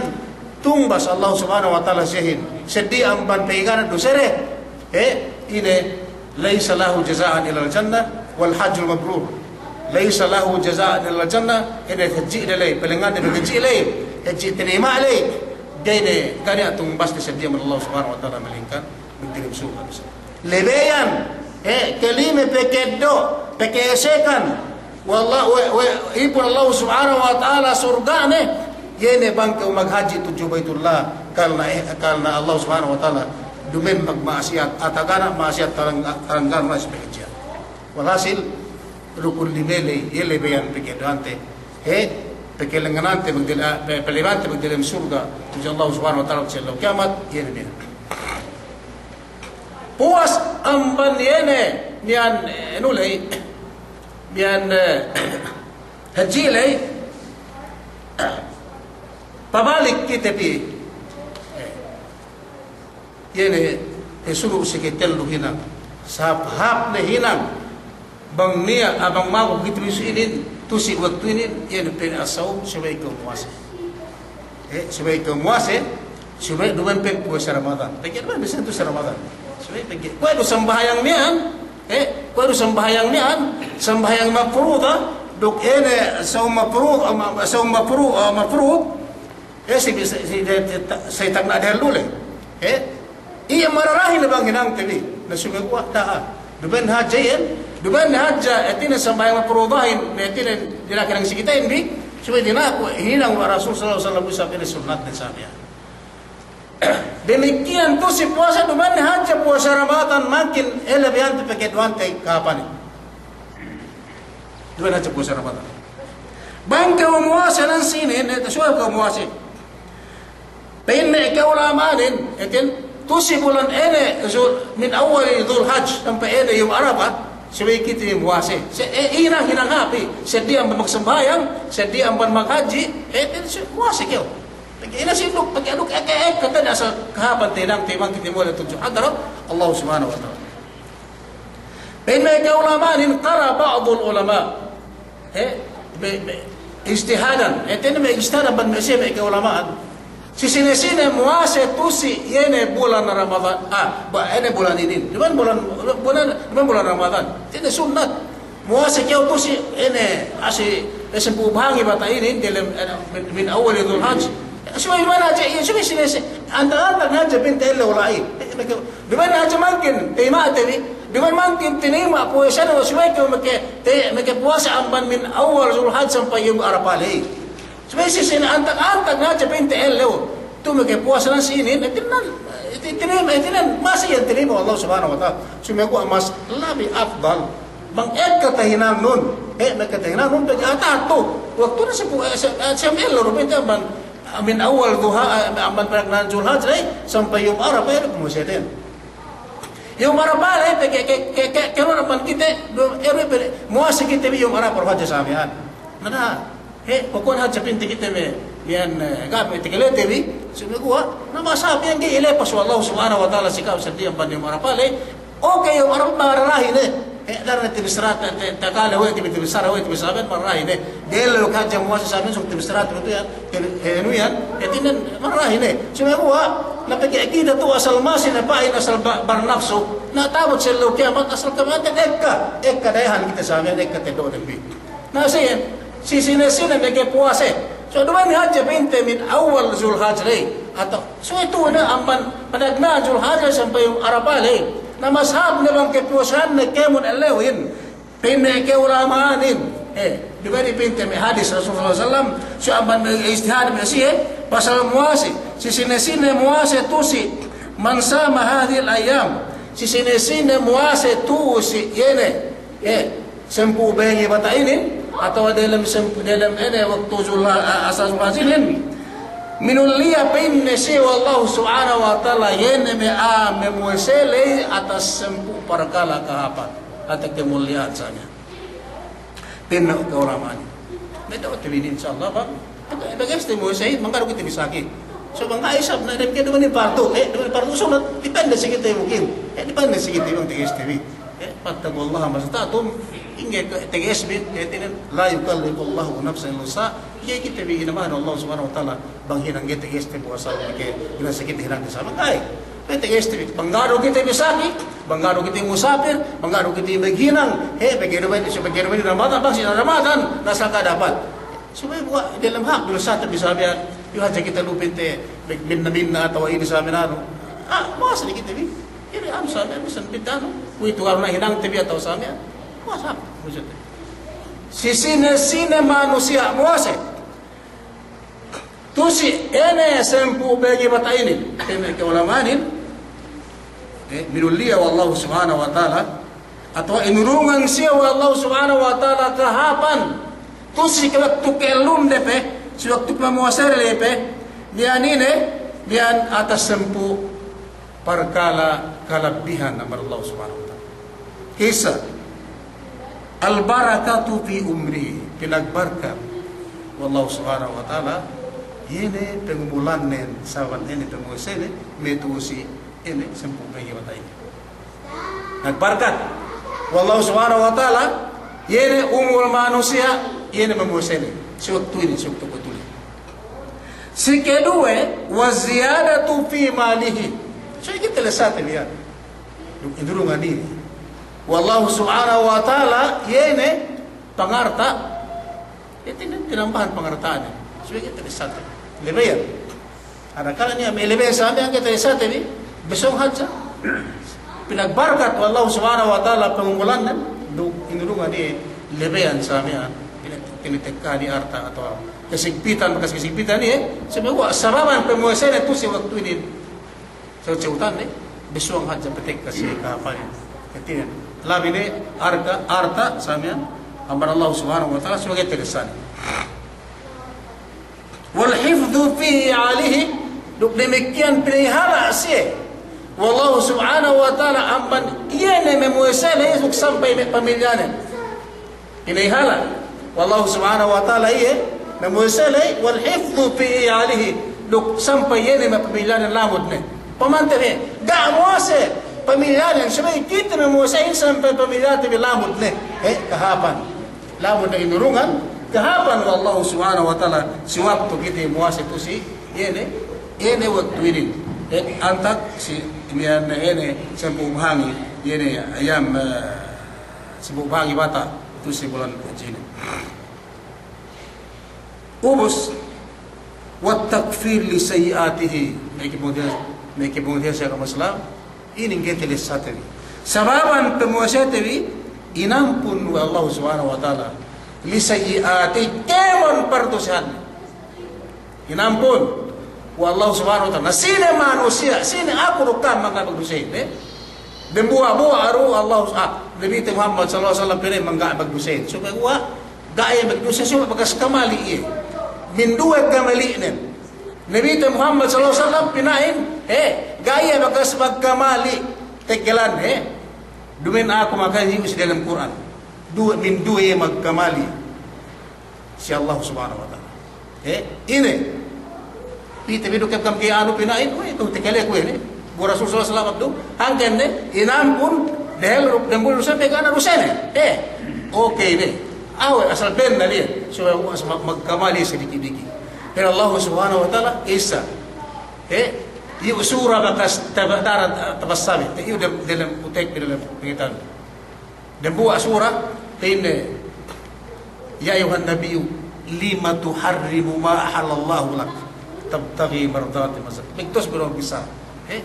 Tungbas Allah Subhanahu wa Ta'ala siyehin, seddi amban peggegan dusede, he, ine, "Laysa lahu jaza'un illal jannah wal hajjul mabrur." "Laysa lahu jaza'un illal jannah," ine, hadji' de ley, pelengande hadji' ley, hadji' tinayima' ley. Ga'i ne, ga'i ne tungbas de seddi amban Allah Subhanahu wa Ta'ala malingkan magdiyalem surga'. Lebeyan, he, kalime pegge' eddo', pegge' esekan. Wallah, we', we', ipun Allah Subhanahu wa Ta'ala surga'ne, iye ne bang kew maghadji' tudju Baitullah, karna, eh, karna Allah Subhanahu wa Ta'ala duma'in magma'asiyat, atawa ga' ne ma'asiyat tarang-, taranggal ma'asiyat pegge' hadji'an. Walhasil, rukun lime ley, iye lebeyan pegge' eddo'ante, he, pegge' lengnganante magdiyalem, ah, pe-, pe-, lebeyante magdiyalem surga', tudju Allah Subhanahu wa Ta'ala si ellew kiyamat, iye ne. Puwas amban iye ne, miya'an, eh, anu ley, miya'an, eh, hadji' ley, pabalik kite pī. Eh, iye ne, eh, sulu' si katellu hinang. Sahāp-hāp ne hinang. Bang niya', ah, bang maku kite bi si inin, tu'u si waktu inin, iye ne pa'in as-sawm, subey kew muwase. Eh, subey kew muwase, subey duma'in pa'in puwase Ramadan. Pegge' duma'in bisan tu'u si Ramadan. Subey pegge'. Kuwe' du sambahayang miya'an, eh, kuwe' du sambahayang miya'an, sambahayang mafruda, duk ine sawm mafru-, ah, ma-, sawm mafru-, ah, mafrud, eh, si, si, si, si, si tagna' dehellu ley. Eh, iye mararahi ne bang hinangte bi. Na sumeguwa' da'a. Duma'in hadja iyan, duma'in hadja, hātinen sambahayang mafrudahin, hātinen dina'ak hinang si kitehin bi, subey dina'ak hinang we' Rasul sallallahu alaihi wasallam, isab inin sunnatnen sa miya'an. Damikkiyan tu'u si puwase, duma'in hadja puwase Ramadan, mangkin ellew biyante pegge' duwante kahāpanin. Duma'in hadja puwase Ramadan. Bang kew muwase nan sinin, eh, subey kew muwase. Pa'in me' ka'ulama'anin, hātinen, tu'u si bulan ine, Zul-, min awwali Zulhajj, sampay ine yawm Arafah, subey kite muwase. Se-, eh, hinang, hinang hāp, seddi amban magsambahayang, seddi amban maghadji', hātinen, su-, muwase kew. Pegge' ine si duk, pegge' duk, ekka, ekka, tene asal kahāpan te hinang te bang kite muwase tudju hadarat Allah Subhanahu wa Ta'ala. Pa'in me' ka'ulama'anin, qala ba'dul ulama'. He, me', me', ijtihadan. Hātinen me' ijtihadan amban me' siye me' ka'ulama'an. Si sine-sine muwase tu'u si iye ne bulan Ramadan. Ah, ba, iye ne bulan inin. Duma'in bulan, bulan, duma'in bulan Ramadan. Hātinen sunnat. Muwase kew tu'u si iye ne, ah, si, eh, sampū' bahangi bata' inin, diyalem, eh, min, min awwali Zulhajj. Subey duma'in hadja, iye, subey sine-sine. Antag-antag hadja pinte ellew la'i. Eh, me' kew, duma'in hadja mangkin, tayima'te bi. Duma'in mangkin tinayima' puwasenen, subey kew meke, te-, meke puwase amban min awwal Zulhajj sampay yawm Arapa ley. Subey si sine antag-antag hadja pinte ellew. Tu'u meke puwase nan sinin, hātinen, hāti-, hātinen, hātinen, masi iyan tinayima' we' Allah Subhanahu wa Ta'ala. Sumeguwa' mas labi afdal. Bang ekka tahinangnun, eh, meke tahinangnun, pegge' atatu. Waktu ne si pu-, eh, si, eh, siyam ellew du pinte amban, ah, min awwal duha, eh, amban pagnahan Zulhajj ley, sampay yawm Arapa, eh, muwase ten. Yawm Arapa ley, pe ke, ke, ke, ke, ke, amban kite, du, ere, pe, muwase kite bi yawm Arapa hadja sa miya'an. Na, he, kuwe' hadja pinte kite me', miya'an, eh, ga' pe takalete bi, sumeguwa', na masa miya'an ga'i ilepas we' Allah Subhanahu wa Ta'ala si ka'u seddi amban yawm Arapa ley, oke, yawm Arapa mararahi ne, he, daran ne tabissara, ta-, ta-, takale we' tabi-, tabissara we' tabissara, mararahi ne. Diyalem hadja muwase sa miya'an, sōng tabissara tu iyan, ke, eh, anu iyan, hātinen mararahi ne. Sumeguwa', na pegge' kite tu'u asal masi ne pa'in asal ba-, barnapsu, na ta'abut si ellew kiyamat asal kamateyan ekka, ekka dayahan kite sa miya'an, ekka ta'eddo'nen bi. Na siye, si sine-sine meke puwase. So, duma'in hadja pinte min awwal Zulhajj ley. Atawa, so, itu ne amban pagnahan Zulhajj sampay yawm Arapa ley. Na mas hāp ne bang kepuwasehan ne kēmon ellewin. Pa'in me' ka'ulama'anin, eh, duma'in pinte me' hadis Rasul sallallahu alaihi wasallam, si amban me' ijtihad me' siye, pasal muwase, si sine-sine muwase tu'u si, man sama hadhihil ayyam, si sine-sine muwase tu'u si iye ne, eh, sampū' bahangi bata' inin, atawa diyalem sampū', diyalem ine waktu Zulha-, a-, asal Zulhajj inin, minulliya pa'inne siye we' Allah Subhanahu wa Ta'ala, iye ne me' a'a mamuwase ley atas sampū' parkala' kahāpan. Atawa kamuliyahan sa miya'an. Pa'in me' ka'ulama'anin. Me' da'wate bi inin, insya Allah, bang. Bang, bang ga'i kite muwase, bang ga'i kite bi sakit. So, bang ga'i isab, na, dem ke duma'in pardu, eh, duma'in pardu sunat, depende si kite mungkin. Eh, depende si kite bang teges te bi. Eh, fattaqullaha mastata'tum, ingge ke teges bi, eh, hātinen, la yukallifullahu nafsan illa wus'aha, ga'i kite bi inamahan Allah Subhanahu wa Ta'ala. Bang hinang kite, este, puwasa, pegge' hinang si kite, hinang kite samiyan. Ay, pegge' este, bang ga' du kite bi saki, bang ga' du kite musapir, bang ga' du kite maghinang, he, pegge' du, pegge' du Ramadan, bang si Ramadan, na sa' ga' dapat. Subey buwa' dalem hak, dulsate bi samiyan, iyu' hadja kite lupin te, minna-minna atawa ine samiyan anu. Ah, muwase ne kite bi. Ine anu samiyan, bisan bidda' anu. Kuwe'itu anu na hinangte bi atawa samiyan. Muwase hap, maksudte. Si sine-sine manusiya' muwase. Tu'u si ine sampū' bege bata' inin, ine ka'ulama'anin, eh, minulliya we' Allahu Subhanahu wa Ta'ala, atawa inurungan siye we' Allahu Subhanahu wa Ta'ala kahāpan, tu'u si waktu ka'ellumde pe, si waktu mamuwasede pe, miya'an ine, miya'an atas sampū' parkala' kalabbihan amban Allahu Subhanahu wa Ta'ala. Ka'issa, al-barakatu fi umrihi, pinagbarkat we' Allahu Subhanahu wa Ta'ala, iye ne pangumulannen, sabab iye ne pamuwasene, me' tu'u si iye ne sampū' bege bata' inin. Nagbarkat we' Allahu Subhanahu wa Ta'ala, iye ne umul manusiya', iye ne mamuwasene. Si waktu inin, si waktu kuwe'itu. Si keduwe, wa ziyadatu fi malihi. So, iye kite lessate bi iyan. Duk inurungan inin we' Allahu Subhanahu wa Ta'ala, iye ne pangarta'. Iye inin tinambahan pangarta'anin. Subey kite lessate. Lebeyan. Adakala niya' me' lebeyan samiyan kite lessate bi, besong hadja. Pinagbarkat we' Allahu Subhanahu wa Ta'ala pangumulannen, duk inurungan iye lebeyan samiyan, pinatekka ni arta' atawa kasigpitan, bakas kasigpitan iye, subey sababan pamuwasene tu'u si waktu inin. Sa' sewtan ne, besong hadja patekka si kahāpanin. Hātinen, labi ne arta', arta' samiyan, amban Allahu Subhanahu wa Ta'ala, subey kite lessane. Wal hifdhu fi iyalihi, duk damikkiyan pinahala' siye we' Allahu Subhanahu wa Ta'ala amban iye ne mamuwasene duk sampay me' pamilyanen. Pinahala' we' Allahu Subhanahu wa Ta'ala iye mamuwasene, wal hifdhu fi iyalihi, duk sampay iye ne me' pamilyanen lamud ne. Pamante ne, ga' muwase pamilyanen, subey kite mamuwase sampay pamilyate bi lamud ne. He, kahāpan. Lamud ne inurungan, kahāpan we' Allahu Subhanahu wa Ta'ala, si waktu kite muwase tu'u si, iye ne, iye ne waktu inin. Eh, antak si, miya'an ne, iye ne, sampū' bahangi, iye ne, ayam, eh, sampū' bahangi bata', tu'u si bulan hadji inin. Ubus, wat takfir li sayyi'atihi. Me' kibungtihan, me' kibungtihan siye agama Islam. Inin ga'i te lessate bi. Sababan pamuwasete bi, inampun we' Allahu Subhanahu wa Ta'ala. Li sayyi'ati, kēmon pardusehanne. Inampun we' Allahu Subhanahu wa Ta'ala. Na sine manusiya', sine aku duk ka'am mangga' magdusehin, eh? Dembuwa'-buwa' du Allahu, ah, Nabite Muhammad sallallahu alaihi wasallam pa'in mangga' magdusehin. Subey buwa', ga' iye magduse, subey bakas kamali' iye. Minduwe kamali'nen. Nabite Muhammad sallallahu alaihi wasallam pina'in, eh, ga' iye bakas magkamali' teggelan, eh. Duma'in aku maka'in iyu' si delem Kur'an. Duwe, minduwe iye magkamali' si Allah Subhanahu wa Ta'ala. Eh, ine. Pite bi du kep kam ke anu pina'in, we' tu tekele kuwe' ne. Bu Rasul sallallahu alaihi wasallam abdu, hangkan ne, inampun, dehel duk dembul duse, pegge' ga' ne dusene. Eh, oke ne. Awe', asal benna liye. Subey asal mag-, magkamali' si diki'-diki'. Pa'in Allah Subhanahu wa Ta'ala, isa. Eh, iyu' sura bakas taba-, tara-, tabassabi. Te iyu' dem-, delem utek, delem pengetan. Dembuwa' sura, pa'inne, "Ya ayyuhan nabiyyu, lima tuharrimu ma ahallallahu lak, tabtaghi mardati man." Bigtus bi du bissara. He?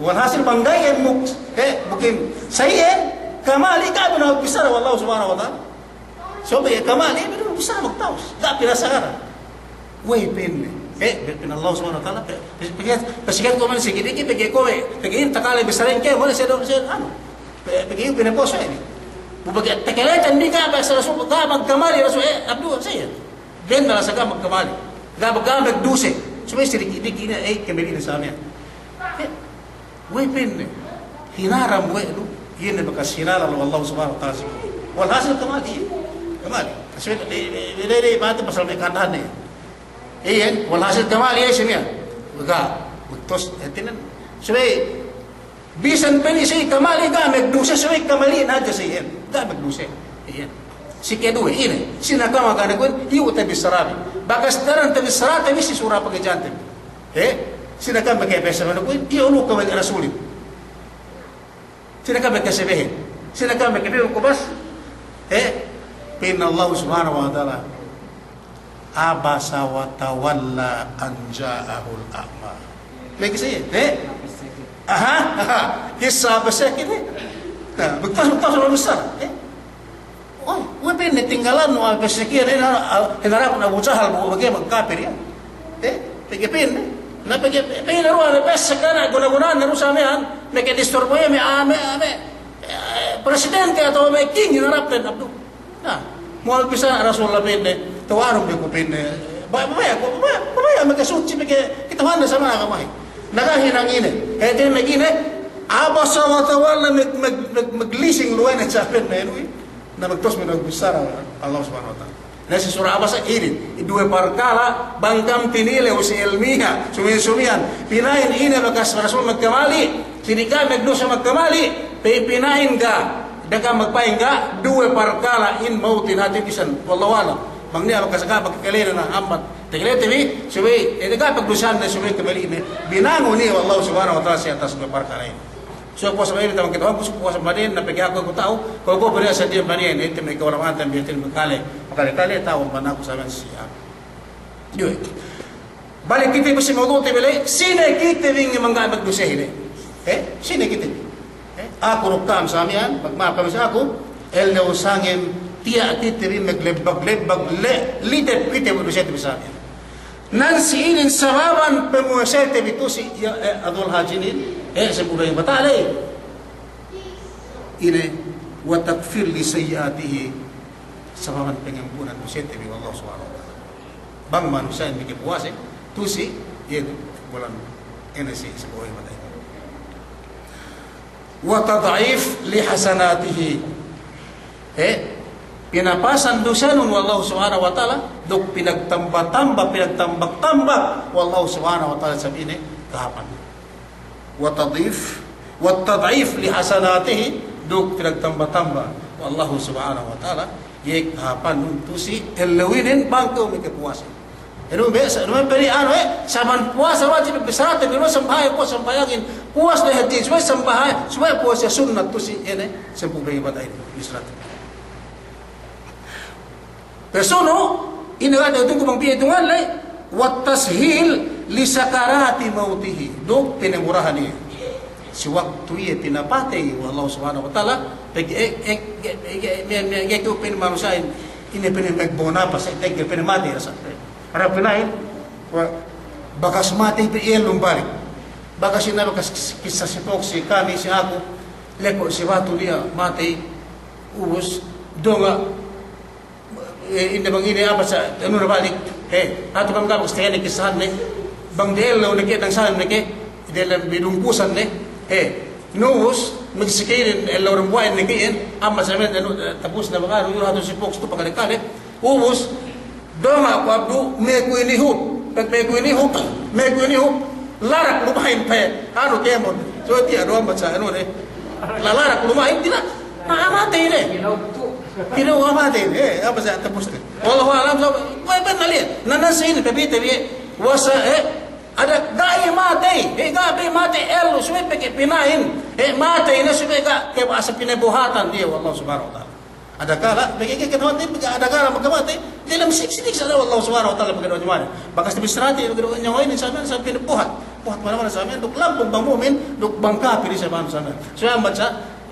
Walhasil bang ga'i muk-, he, bukin, sa' iyan, kamali' ga'i bi du bissara we' Allah Subhanahu wa Ta'ala. Subey kamali' bi du bissara magtawus. Ga'i pinasagara. We'ey pa'inne? Eh, pa'in Allah Subhanahu wa Ta'ala, pe-, pe-, pe-, pasikat kuwe' miya'an si diki'-diki', pegge' kuwe', pegge' in takale bissarahin ke, mole' siye do-, siye, anu, pe-, pegge' in pinaposo inin. Bu pegge' takale tan bi ga' basa Rasul, ga' magkamali Rasul, eh, abdu, siye. Bennal sa' ga' magkamali. Ga', ga' magduse. Subey si diki'-diki' inin, eh, kembali inin sa' miya'an. Eh, We'ey pa'inne, hinaram we' du, iye ne bakas hinalal we' Allah Subhanahu wa Ta'ala si. Walhasil kamali, kamali. Kasi de, de, de, de, mate pasal me' kandahan ne. Iyan, walhasil kamali, iye si miya'an. Ga', bigtus, hātinen. Subey, bisan pa'in si kamali, ga' magduse, subey kamali' ne hadja si iyan. Ga' magduse. Iyan. Si keduwe, ine, si nakama gane kuwe', iyu' tabissara bi. Bakas daran tabissarate bi si sura' pangejante bi. He? Sine ka'am makapese manu kuwe', iye ulu ka'am Rasulin. Sine ka'am makasabehin. Sine ka'am makabihin ku bas. He? Pa'in Allah Subhanahu wa Ta'ala, "Abasa wa tawalla an ja'ahul a'ma." Lagi siye, he? Aha, aha. Kissa Abasa kite. Na, bektas, bektas, bektas. He? Oy, we' pa'inne tinggalannu, ah, pa'in si kiye, hinarap, ah, hinarap Abu Jahal bu, bu ga'i magkapir iye. Eh, pegge' pa'inne. Na pegge', pegge' du, ah, pa'in si kiye, guna-gunane du sa miya'an, meke disturbo iye me', ah, me', ah, me', eh, presidente atawa me' king hinarapten, abdu. Na, muwal bisan Rasulullah pa'inne, tawarung bi ku pa'inne, ba-, baya' ku, baya', baya' meke sutsi, meke kite hande sama na kamahi. Na ga'i hinang ine. Eh, te me' ine, abasa wa tawalla, me', me', me', me' lising luwene sa pa'inne, luwi. Na magtawus me' nagbissara Allah Subhanahu wa Ta'ala. Na si sura' Abasa inin, duwe parkala', bang ka'am tinilew si ilmiha, sumiyan-sumiyan. Pina'in ine bakas Rasul magkamali', si di' ka'am magdusa magkamali', pe pina'in ga', da'a ka'am magpa'in ga', duwe parkala' in mautin hati bisan. Wallahu a'lam. Bang niya' bakas ga' pagkakalena na ambat. Takalete bi, subey, eh, da'a ka'am pagdusahan na subey kamali' ne. Binangun iye we' Allah Subhanahu wa Ta'ala si atas duwe parkala' inin. Subey puwas manahin, tamang kite, puwas manahin, na pegge' aku, aku ta'u, kuwe' kuwe' bariya' sa diya' manahin, ite me' ka'ulama'an tambitin makale, makale-kale ta'u manahin aku sa manahin siya. Iye. Balik kite bi si mawdu'te bi la'i, sine kite bi mangga'i magdusehin, eh? Eh? Sine kite bi? Eh? Aku duk ka'am sa miya'an, magma'ap ka'am si aku, ellew sangem tiya' kite bi maglebbag-lebbag le, litep kite bi dusete bi sa miya'an. Nan si inin sababan pamuwasete bi tu'u si, ya, eh, Dhul Hijja inin, eh, sampū' duk bata' ley. Ine, wa takfir li sayyi'atihi, sababan pangampunan dusete bi we' Allah Subhanahu wa Ta'ala. Bang manusiya'in makapuwase, tu'u si, iye, bulan, ine si, sampū' duk bata' inin. Wa tad'if li hasanatihi. He, pinapasan dusenun we' Allah Subhanahu wa Ta'ala, duk pinagtamba-tamba, pinagtambak-tambak we' Allah Subhanahu wa Ta'ala sabab ine kahāpan. Wa tad'if, wa tad'if li hasanatihi, duk pinagtamba-tamba we' Allah Subhanahu wa Ta'ala, iye kahāpannun tu'u si ellew inin bang kew makapuwase. Inu me', sa-, inu me' pa'in anu, eh, saban puwasa wajib bissarate bi, sambahayang, puwas sambahayangin, puwas ne hadis, subey sambahayang, subey puwasa sunnat tu'u si, ine, sampū' duk bata' inin, bissarate. Pasunu', ine ga' ne tungku bang piye tungan ley, wat tashil li sakarati mautihi, duk pinamurahan iye. Si waktu iye pinapatey we' Allah Subhanahu wa Ta'ala, pegge', eh, eh, ge-, ge-, me-, me-, ge-, tu pa'in manusiya'in, ine pa'in magbo'o napas, eh, pegge' pa'in matey rasa. Ada pina'in, wa-, bakas matey pe iye lumbalik. Bakas ine, bakas kis-, kissa si pok si kami, si aku, leko' si batu diya' matey, ubus, donga', eh, ine bang ine apa sa, anu na balik. He, atu kam kam istahene kissahanne. Bang dellew ne ke, dang sahan ne ke, dellew bidungkusan ne. He, nubus, magsikinin, ellew rembuwa'in ne ke, amma samen, anu, eh, tapus na bang anu, yu hatu si pok, tu pakale-kale. Ubus, donga' ku abdu, me' ku inihup, me' ku inihup, me' ku inihup, larak luma'in pe, anu kēmon. So, tiya' du ambat sa, anu ne. La-, larak luma'in, tiya'. Na, matey ne. Kinaw matey ne, eh, apa sa, tapus ne. Wallahu a'lam, so, kuwe' pa'in na liye. Na, na, sine, pepite, piye. Wasa, eh, ada ga'i matey, eh, ga'i matey, ellew, subey pegge' pina'in, eh, matey ne, subey ga', ke asa pinabuhatan diya we' Allah Subhanahu wa Ta'ala. Adakala, pegge' ke, ke, adakala makamatey, delem sik-, siniksa' Allah Subhanahu wa Ta'ala pegge' do'o nyawane. Bakas tabissarate, pegge' do'o nyawane, sa miya'an, sa pinabuhat. Buhat manamal sa miya'an, duk lampung bang mu'min, duk bang kapir, sa miya'an, sa miya'an. So, ambat sa,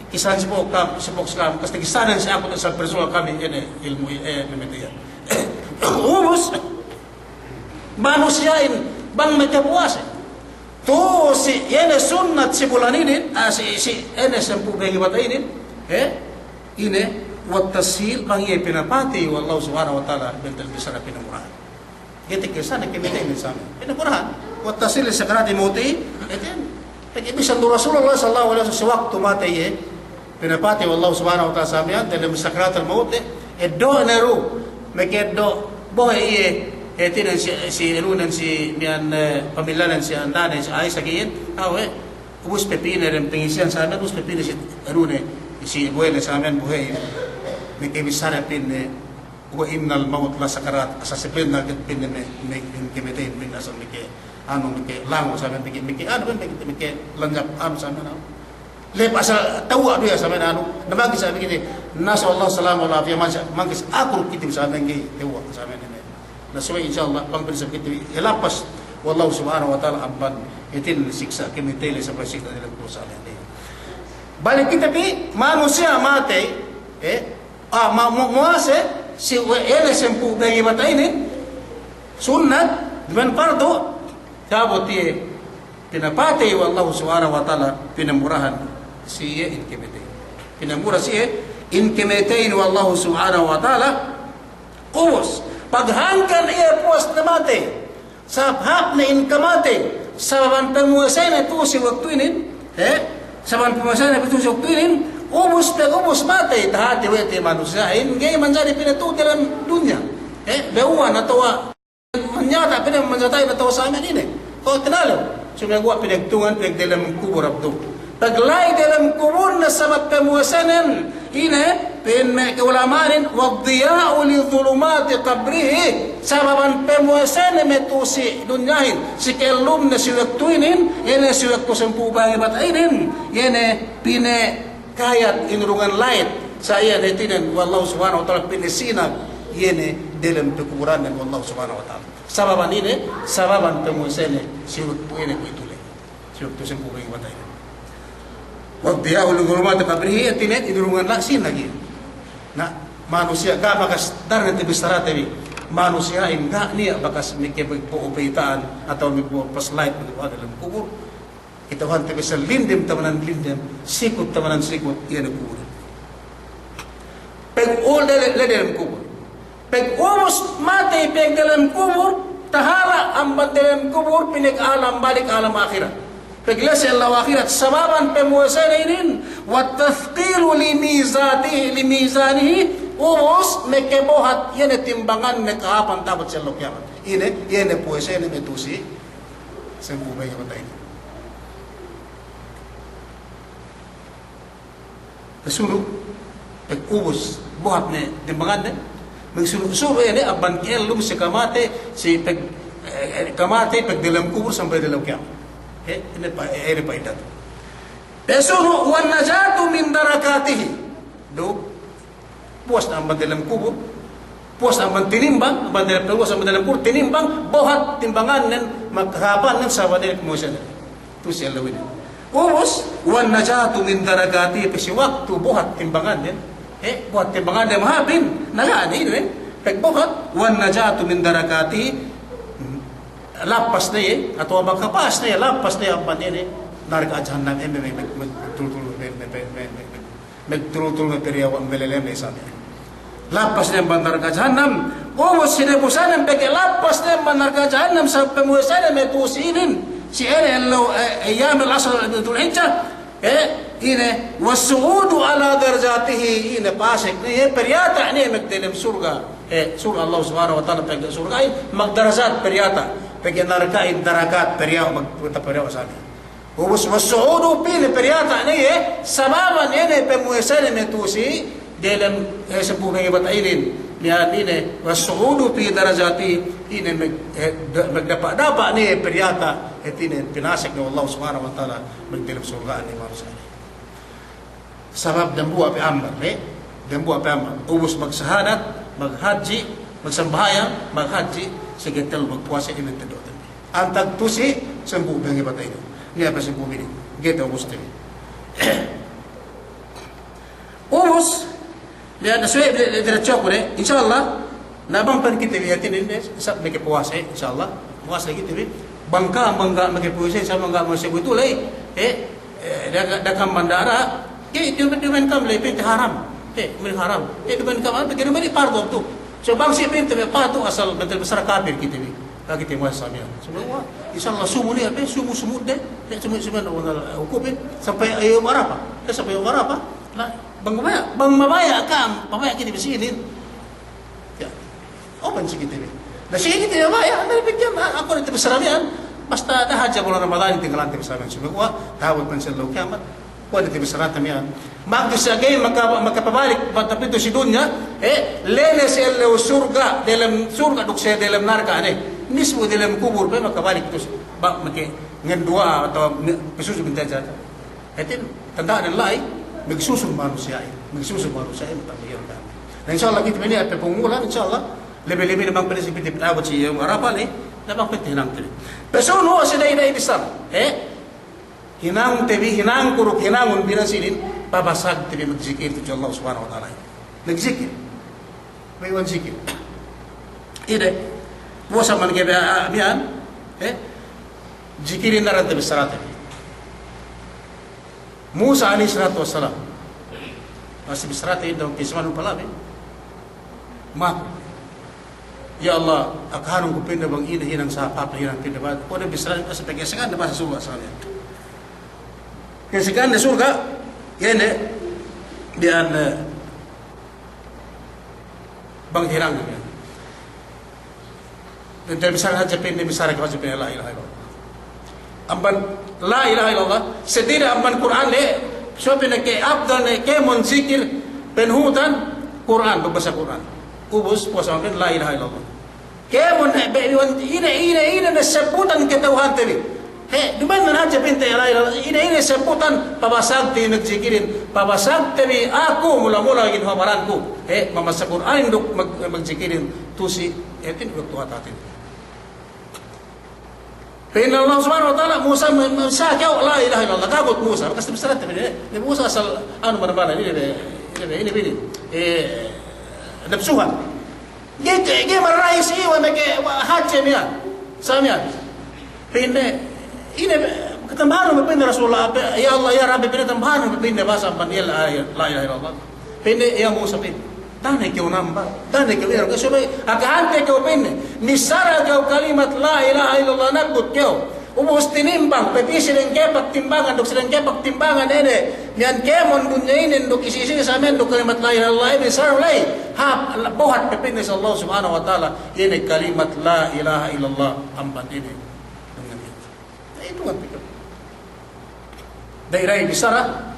kissahan si pok kam, si pok si kam, kas kissahan si aku, sa personal kami, ine, ilmu', eh, pemitian. Ubus, manusiya'in bang makapuwase. Tu'u si, ine sunnat si bulan inin, ah, si, si, ine sampū' duk bata' inin, eh, ine, wat tashil bang iye pinapatey we' Allah Subhanahu wa Ta'ala, bentel bissara pinamurahan. Ga'i takessane ke matey inin sa miya'an. Pinamurahan. Wat tashil li sakarati mautihi, inin, pegge' bisan du Rasulullah sallallahu alaihi wasallam si waktu matey iye, pinapatey we' Allah Subhanahu wa Ta'ala sa miya'an, delem sakaratul maut, eh, eddo' ne du, maka'eddo', bohe' iye, eh, tinan si, si, elunan si, miya'an, eh, pamilyanen si andanen, si Aisha ki'in, awe', ubus pepī ne dem pangisihan sa miya'an, ubus pepī ne si, elune, si bohe'ne sa miya'an, bohe' iye, makabissara pa'inne, Wa innal mawta lasakarat, asal sabennal ke pa'inne me', me', me' kamateyin, pa'inne asal meke, anu, meke lango' samiyan, meke, meke anu, meke, meke lanyap anu samiyan, anu. Lep asal tewwa' du iye samiyan, anu. Na bang kite samiyan kite, nas'alullah salama wal afiya, mangkis, mangkis akur kite samiyan ga'i tewwa' samiyan inin. Na subey insya Allah, bang pa'in sab kite, iye lapas we' Allahu subhanahu wa ta'ala amban hātinen siksa' kamatey le, sampay siksa' delem kubul samiyan inin. Balik kite bi, manusiya' matey, eh, Ah, ma-, mu-, muwase si we' ine sampū' bang iye bata' inin, sunnat, duma'in pardu, ta'abut iye pinapatey we' Allahu subhanahu wa ta'ala, pinamurahan si iye in kamateyin. Pinamura si iye in kamateyin we' Allahu subhanahu wa ta'ala, ubus, paghangkan iye puwas ne matey. Sabab hāp ne in kamatey, sababan pamuwasene tu'u si waktu inin, he? Sababan pamuwasene tu'u si waktu inin, ubus pe ubus matey, tahati we' te manusiya'in, ga'i manjari pinatu'u delem dunya. He? Bewuhan atawa manyata', pa'in manyata'in atawa samiyan inin. Ko' tinalew, sumeguwa' pinagtungan, pinagdelem kubul abdu. Pagla'i delem kubulne sabab pamuwasenen, ine, pa'in me' ka'ulama'anin, wadiya'u li dhulumati qabrihi, sababan pamuwasene me' tu'u si dunyahin, si ka'ellumne si waktu inin, ine si waktu sampū' bang iye bata' inin, ine pinakayat inurungan la'it, sa iyan hātinen, we' Allahu subhanahu wa ta'ala pinasinag, ine delem pakuburannen we' Allahu subhanahu wa ta'ala. Sababan ine, sababan pamuwasene si waktu ine kuwe'itu le. Si waktu sampū' bang iye bata' inin. Wadiya'u li dhulumati qabrihi, hātinen inurungan la'it, sinag iye. Na, manusiya' ga' bakas, daran te bissarate bi. Manusiya'in ga' niya' bakas meke magbo'o bayta'an atawa magbo'o pas la'it magbo'o delem kubul. Kata'uhante bissā lindem tamanan lindem, sikut tamanan sikut, iye ne kubul. Pag ul dele-, le delem kubul. Pag ubus matey pagdelem kubul, tahala' amban delem kubul, pinag alam balik alam ahirat. Paglese ellew ahirat, sababan pamuwasene inin, wa tathqilu li mizati-, li mizanihi, ubus makabohat, iye ne timbanganne kahāpan ta'abut si ellew kiyamat. Ine, iye ne puwasene me' tu'u si sampū' bang iye bata' inin. Pasunu', pag ubus, bohat ne timbanganne, magsunu'-sunu' iye ne, amban ka'ellum si kamatey, si pag, eh, kamatey, pagdelem kubul sampay delem kiyamat. Eh, ine pa-, eh, ine pa'idat. Pasunu', wan najatu min darakatihi. Du, puwas ne amban delem kubul, puwas amban tinimbang, amban delem, puwas amban delem kubul, tinimbang, bohat timbangannen, makahāpannen, sababan pamuwasene. Tu'u si ellew inin. Ubus, wan najatu min darakatihi, pī si waktu bohat timbangannen. Eh, bohat timbangannen mahāpin, na ga' ne inin, eh. Pagbohat, wan najatu min darakatihi, lappas ne iye, atawa makapas ne iye, lappas ne iye amban ine, narka' jahannam, eh, me', me', me', me', me', tul-, tul-, me', me', me', me', me', me', me', Magtulul-tulul me' periyawa' malelem ne isab. Lappas ne amban narka' jahannam. Ubus, sine bu sane pegge' lappas ne amban narka' jahannam, sabab pamuwasene me' tu'u si inin. Si ine ellew, eh, ayyamil ashr min Dhul Hijjah. Eh, ine, was-su'udu ala darajatihi, ine pasek ne, eh, periyata' ne magdelem surga'. Eh, surga' Allah Subhanahu wa Ta'ala pegge' surga'in, magdarajat periyata'. Pegge' narka'in darakat periyawa', mag-, periyawa' sane. Ubus, was-su'udu pī ne periyata' ne iye, sababan ine pamuwasene me' tu'u si delem, eh, sampū' me' bata' inin. Miya'an ine, was-su'udu fi darajatihi, ine mag-, eh, da-, magdapa'-dapa' ne iye periyata', hātinen pinasek ne we' Allah Subhanahu wa Ta'ala, magdelem surga'in ne manusiya'. Sabab dambuwa' pe amban, eh? Dambuwa' pe amban. Ubus magsahadat, maghadji', magsambahayang, maghadji', sege tellu magpuwase inin teddo'ten. Antag tu'u si sampū' bang iye bata' inin. Niya' pe sampū' inin. Ga'i te ubus te bi. Ubus, niya' na suwe' diretsoku ne, insya Allah, Na bang pa'in kite bi hātinen, eh, isab makapuwase, insya Allah. Puwase kite bi. Bang ka'am, bang ga' makapuwase, insya Allah ga' makapuwase kuwe'itu ley. Eh, eh, da'a, da'a ka'am mandara. Eh, duma'in, duma'in ka'am ley, pa'inte haram. Eh, duma'in haram. Eh, duma'in ka'am, pegge' duma'in pardu tu. So bang si pa'inte bi pardu asal bentel besar kapil kite bi. Ga' kite muwase samiyan. So, insya Allah sumu niya' pe, sumu, sumu de. Eh, sumu, sumu, eh, hukupin. Sampay, eh, Yawm Arafah. Eh, sampay Yawm Arafah. Na, bang mabaya', bang mabaya' ka'am, mabaya' kite bi si inin. Ya. Open si kite bi. Na si kite bi, ya, ya, andal pegge' iyan, ah, aku ne te bi saramiyan, basta da'a hadja bulan Ramadan tinggalan te bi saramiyan. Subey kuwe', ta'abut pa'in si ellew kiyamat. Kuwe' ne te bissarate miya'an. Magdu siye ga'i maka-, makapabalik patapitu si dunya, eh, lene si ellew surga', delem surga' duk si delem narka' ne. Mismu delem kubul pe makabalik tu si, ba-, make ngendu'a atawa nge-, pasusu bintaja. Hātin, tanda'nen la'i, magsusun manusiya'in, magsusun manusiya'in, matambahil kan. Na, insya Allah, kite bi niya' pe punggulan, insya Allah, lebe-lebe ne bang pa'in si pite pinagot si Yawm Arafah ne, na bang pa'in hinangte bi. Pasunu' si da'i-da'i bissara, eh? Hinangte bi, hinangku duk hinangun bi ne sinin, pabasagte bi magjikil tudju Allah Subhanahu wa Ta'ala. Magjikil. Bayu'an jikil. Ine, puwasa man ga'i bi, ah, miya'an, eh? Jikilin daran te bissarate bi. Musa alaihi salatu wassalam. Masi bissarate bi, dahu' kismanu palabi. Maku. Ya Allah, akahanun ku pa'inne bang ine hinang sahāp-hāp hinang pa'inne ba-, kuwe' ne bissara, asal pegge' sekan ne bahasa surga' sa miya'an. Pegge' sekan ne surga', iye ne, biyan, eh, bang hinang ne miya'an. Ente bissara hadja pa'inne, bissara kew hadja pa'inne la ilaha illallah. Amban la ilaha illallah, setidak amban Kur'an le, so pa'inne ke afdal ne kēmon jikil, panuhutan Kur'an, babasa Kur'an. Ubus, puwasa amban la ilaha illallah. Kēmon ne, be, iwan, ine, ine, ine ne sebutan kata'uhante bi. He, duma'in hadja pa'inte la ilaha illallah, ine, ine sebutan, pabasagte bi magjikilin, pabasagte bi aku mula-mula ginhawa baranku. He, mamasa Kur'anin duk mag-, magjikilin, tu'u si, he, pa'in waktu hatatin. Pa'in Allah Subhanahu wa Ta'ala, Musa, me-, me-, sa kew la ilaha illallah, ga'i Musa, bakas bissarate bi ne, ne Musa asal, anu, mana-mana, ine be, ine be, ine be, ine, eh, napsuhan. Ga'i, ga'i, ga'i marahi si iye, wa meke, wa hadje miya'an, sa miya'an. Pa'inne, ine be, katambahanu be pa'inne Rasulullah, pe, ya Allah, ya Rabbi, pa'inne tambahanu be pa'inne bahasa amban iye la, la ilaha illallah. Pa'inne, ya Musa, pa'inne, da'a ne kew nambal, da'a ne kew iyan, subey akahante kew pa'inne, missāra kew kalimat la ilaha illallah nabbut kew. Ubus tinimbang, pe pī si dengkepak timbangan, duk si dengkepak timbangan ede, miya'an kēmon dunya inin, duk isi-isine sa miya'an, duk kalimat la ilaha illallah, missāra la'i, hāp, buhat pe pa'inne si Allah Subhanahu wa Ta'ala, ine kalimat la ilaha illallah, amban ine. Itungan pe kew. Da'i-da'i bissara,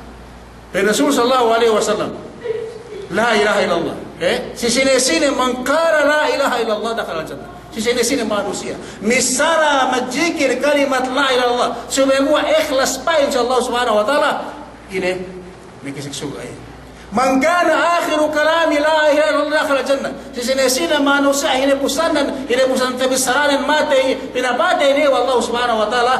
pa'in Rasul sallallahu alaihi wasallam, la ilaha illallah. Eh, si sine-sine man qala la ilaha illallah dakhalal jannah. Si sine-sine manusiya' missāra magjikil kalimat la ilaha illallah, subey guwa' ikhlas pa'in si Allah Subhanahu wa Ta'ala, ine, makasek surga' iye. Man kana akhiru kalamihi la ilaha illallah dakhalal jannah. Si sine-sine manusiya' hinapusanan, hinapusan tabissaranen matey, pinapatey ne we' Allah Subhanahu wa Ta'ala,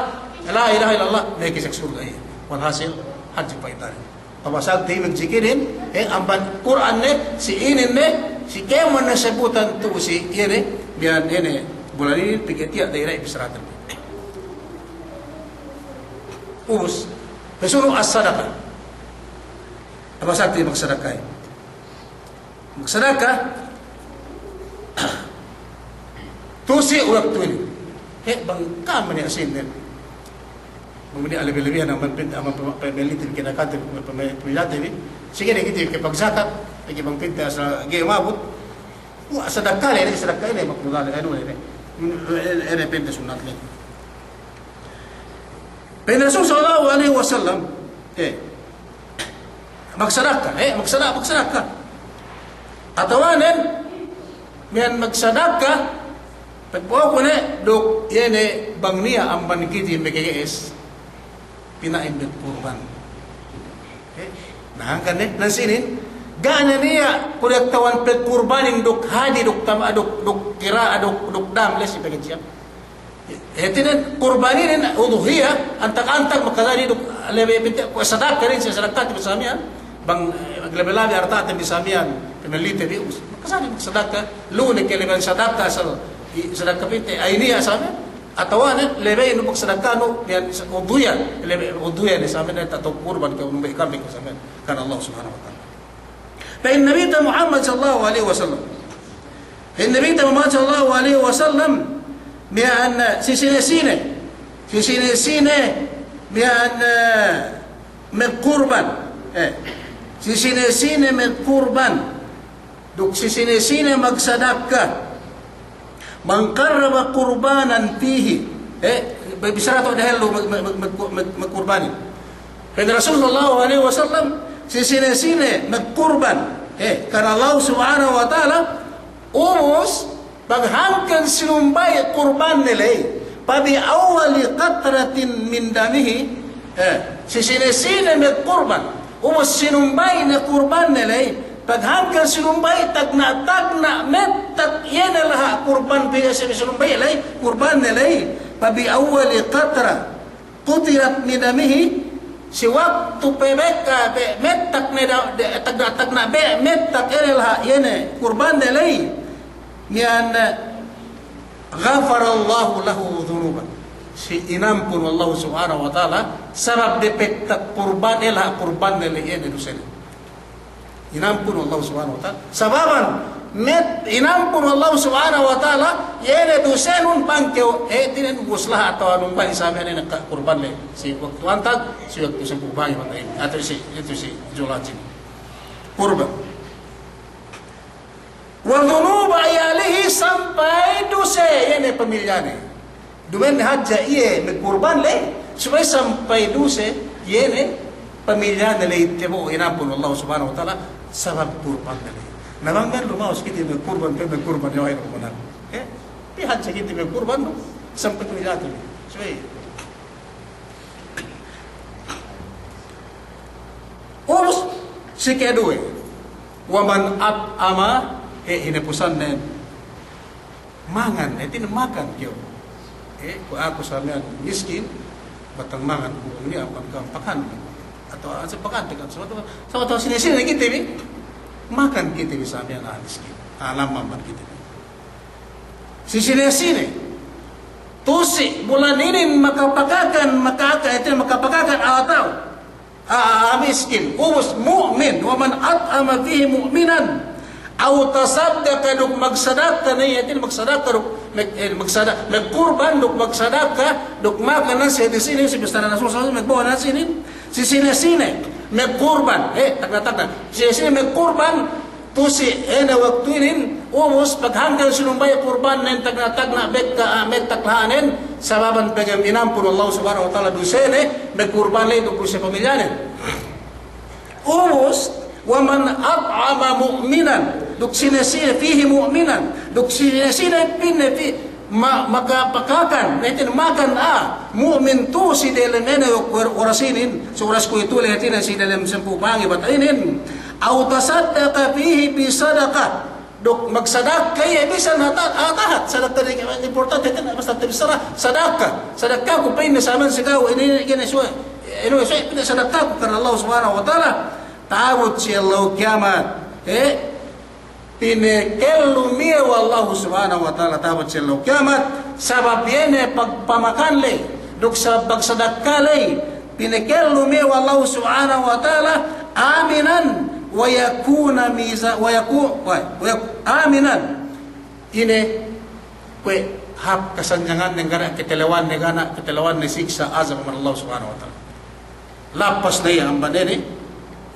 la ilaha illallah, makasek surga' iye. Walhasil, hadje pa'idane. Pabasagte bi magjikilin, eh, amban Kur'an ne, si inin ne, si kēmon ne sebutan tu'u si, iye ne, biyan ine, bulan inin, pegge' tiya' da'i-da'i bissaraten. Ubus, pasunu' as-sadaqah. Pabasagte bi magsadaka. Magsadaka, tu'u si waktu inin. He, bang ka'am niya' sīnnen. Bang niya' lebe-lebehan amban pin-, amban pam-, pamilite bi, kinakante bi, pam-, pamilite bi. Sige ne kite bi ke pagzakat, pegge' bang pinte asal ga'i mabut. Wa sadaka le, sadaka ine makmudale, anu le. Ine pinte sunnat le. Pa'in Rasul sallallahu alaihi wasallam, eh, magsadaka, eh, magsada-, magsadaka. Atawanen, miya'an magsadaka, pagbo'o ku ne, duk, iye ne, bang niya' amban kite bi kege'es, pina'in magkurban. Eh, na hangkan ne, na sinin, ga' ne niya', kuwe' tawan pagkurbanin duk hadi, duk tama, duk, duk kira, duk, duk dam, le si pagkejam. Hātinen kurban inin udhiya, antak-antak makajari duk lebe pinte, kuwe' sadaka inin, si sadakate bi sa miya'an, bang, eh, lebe-lebe arta'ate bi sa miya'an, pamilite bi, makajari sadaka, lu ne ke lebe sadaka asal, i-, sadaka pinte, ainiya sa miya'an, atawa ne, lebe inu sadaka nu, miya'an udhiya, lebe udhiya ne sa miya'an, tataw kurban ke unu be kambing sa miya'an, karna Allah Subhanahu wa Ta'ala. Pa'in Nabite Muhammad sallallahu alaihi wasallam. Pa'in Nabite Muhammad sallallahu alaihi wasallam, miya'an, si sine-sine, si sine-sine, miya'an, eh, magkurban. Eh, si sine-sine magkurban. Duk si sine-sine magsadaka. Man qarraba qurbanan fihi. Eh, bissara tu' dehellu mag-, mag-, mag-, mag-, magkurbanin. Pa'in Rasul sallallahu alaihi wasallam, si sine-sine magkurban, eh, karna Allah Subhanahu wa Ta'ala, ubus, paghangkan sinumbali' kurbanne ley, fa bi awwali qatratin min damihi, eh, si sine-sine magkurban, ubus sinumbali' ne kurbanne ley, paghangkan sinumbali' tagna'-tagna' mettak iye ne laha' kurban, pegge' si sinumbali' ley, kurbanne ley, fa bi awwali qatra, qutirat min damihi, si waktu pe bekka be mettak ne da-, de-, tagna'-tagna' be mettak ere laha' iye ne kurbanne ley, miya'an, ghafarallahu lahu dhunuba. Si inampun we' Allahu Subhanahu wa Ta'ala, sabab de pettak kurban, e laha' kurbanne ley iye ne dusene. Inampun we' Allahu Subhanahu wa Ta'ala. Sababan, met, inampun we' Allahu Subhanahu wa Ta'ala, iye ne dusenun bang kew, eh, hātinen ubus laha' atawa numbali' sa miya'an ne ka-, kurban ley. Si waktu antag, si waktu sampū' bahangi mata'in. Atawa si, itu si Julhijja. Kurban. Wa dhunuba iyalihi, sampay duse iye ne pamilyane. Duma'in hadja iye magkurban ley, subey sampay duse iye ne pamilyane ley, tebo'o inampun we' Allahu Subhanahu wa Ta'ala, sabab kurbanne ley. Na bang lumaus kite magkurban, pe magkurban iye wa'in kumanan. Eh? Pī hadja kite magkurban, sampay pamilyate ley. Subey. Ubus, si keduwe. Wa man at'ama, eh, hinapusanne. Mangan, hātinen makan kew. Eh, kuwe' aku sa miya'an miskin, batang mangan ku niya' amban kam pakan. Atawa, asa pakan, tekan, sama-sama, sama-sama sine-sine kite bi. Makan kite bi sa miya'an, ah, miskin. Ah, lamma amban kite bi. Si sine-sine. Tu'u si bulan inin makapakakan, makaka-, hātinen makapakakan, atawa a, a, miskin, ubus mu'min, wa man at'ama fihi mu'minan, aw tasaddaqa, duk magsadaka ne, hātinen magsadaka duk, mag-, eh, magsada-, magkurban duk magsadaka, duk makan ne si sine-sine, si bissara Rasul sallallahu alaihi wasallam, magbo'o ne si sine-sine, magkurban, eh, tagna'-tagna', sine-sine magkurban, tu'u si ine waktu inin, ubus, paghangkan sinumbali' kurbannen, tagna'-tagna' bekka, ah, mettak laha'nen, sababan pegge' inampun we' Allahu Subhanahu wa Ta'ala dusene, magkurban ley duk duse pamilyanen. Ubus, wa man at'ama mu'minan, duk sine-sine fihi mu'minan, duk sine-sine pa'inne fi-, ma-, makapakakan, hātinen makan, ah, mu'min tu'u si delem ine, or-, oras inin, si oras kuwe'itu ley hātinen si delem sampū' bahangi mata'inin, aw tasaddaqa fihi bi sadaqah, duk magsadaka iye bisan hata-, hatahat, sadaka ne importante, hātinen basta tabissara, sadaka, sadakaku pa'inne sa miya'an si ka'u, ine, ine, ine, suwe, ine, suwe, pa'inne sadakaku karna Allah Subhanahu wa Ta'ala, ta'abut si ellew kiyamat, eh, pinakellum iye we' Allahu Subhanahu wa Ta'ala ta'abut si ellew kiyamat, sabab iye ne pag-, pamakan ley, duk sabab pagsadaka ley, pinakellum iye we' Allahu Subhanahu wa Ta'ala, aminan, wa yakuna miza-, wa yaku-, wa, wa yak-, aminan. Ine, kuwe' hāp kasanyanganne, ga' ne katalewanne, ga' ne katalewanne siksa' azab amban Allah Subhanahu wa Ta'ala. Lappas ne iye amban ine,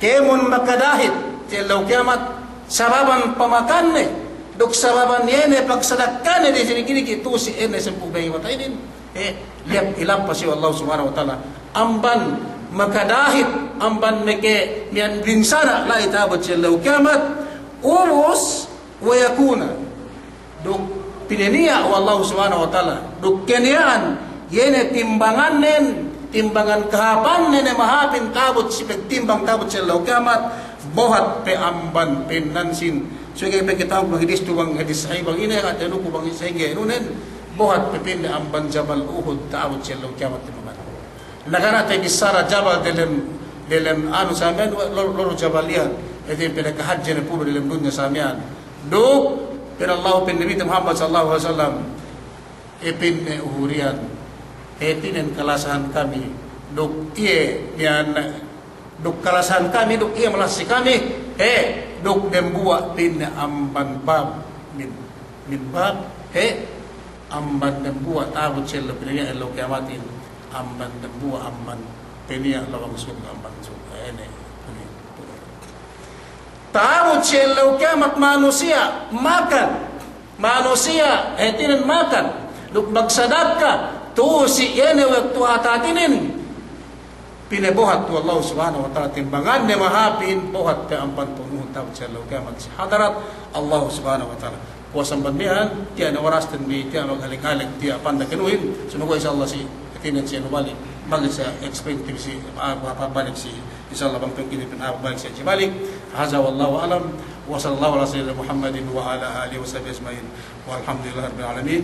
kēmon makadahit si ellew kiyamat, sababan pamakanne, duk sababan iye ne pagsadakane diki'-diki' tu'u si ine sampū' bahangi mata'inin, eh, liyap-, ilappas iye we' Allah Subhanahu wa Ta'ala amban makadahit, amban meke miya'an binsana' la'i ta'abut si ellew kiyamat, ubus, wa yakuna, duk pinaniya' we' Allahu Subhanahu wa Ta'ala, duk kaniya'an, iye ne timbangannen, timbangan kahāpannen ne mahāpin ta'abut si pagtimbang ta'abut si ellew kiyamat, bohat pe amban pa'inne sin. Subey pe kite bang hadis tu bang hadis sahih bang ine, kata nuku bang sahih inunen, bohat pe pa'inne amban Jabal Uhud ta'abut si ellew kiyamat timbangan. Na ga' ne tabissara jabal delem, delem anu sa miya'an, lo-, lo-, loru jabal iyan. Hātinen pinakahadje ne pulu delem dunya sa miya'an. Duk, pa'in Allah, pa'in Nabi Muhammad sallallahu alaihi wasallam, e pa'inne uhuriyan, hātinen kalasahan kami, duk iye, miya'an, duk kalasahan kami, duk iye malasa si kami, he, duk dembuwa' pa'inne amban bab, min, min bab, he, amban dembuwa' ta'abut si ellew, pinaniya' ellew kiyamatin, amban dembuwa', amban paniya' lowang surga', amban surga', ine, ine. Ta'abut si ellew kiyamat manusiya' makan, manusiya' hātinen makan, duk magsadaka, tu'u si ine waktu hatahatinen, pinabohat tu Allah Subhanahu wa Ta'ala, timbangan ne mahāpin bohat pe amban pungtina'i si ellew kiyamat si hadarat Allah Subhanahu wa Ta'ala. Kuwe' samban miya'an, tiya' ne orasten bi, tiya' maghalik-halik, tiya' pandak kenuhin, sumaguwa' insya Allah si, hātinen si anu balik, balik si explain si, ah, apa balik si, insya Allah bang pegge' ne pin, ah, balik si hadja balik. Hadha wallahu a'lam, wa sallallahu ala sayyidina Muhammadin wa ala alihi wa sahbihi ajma'in. Walhamdulillahi rabbil alamin.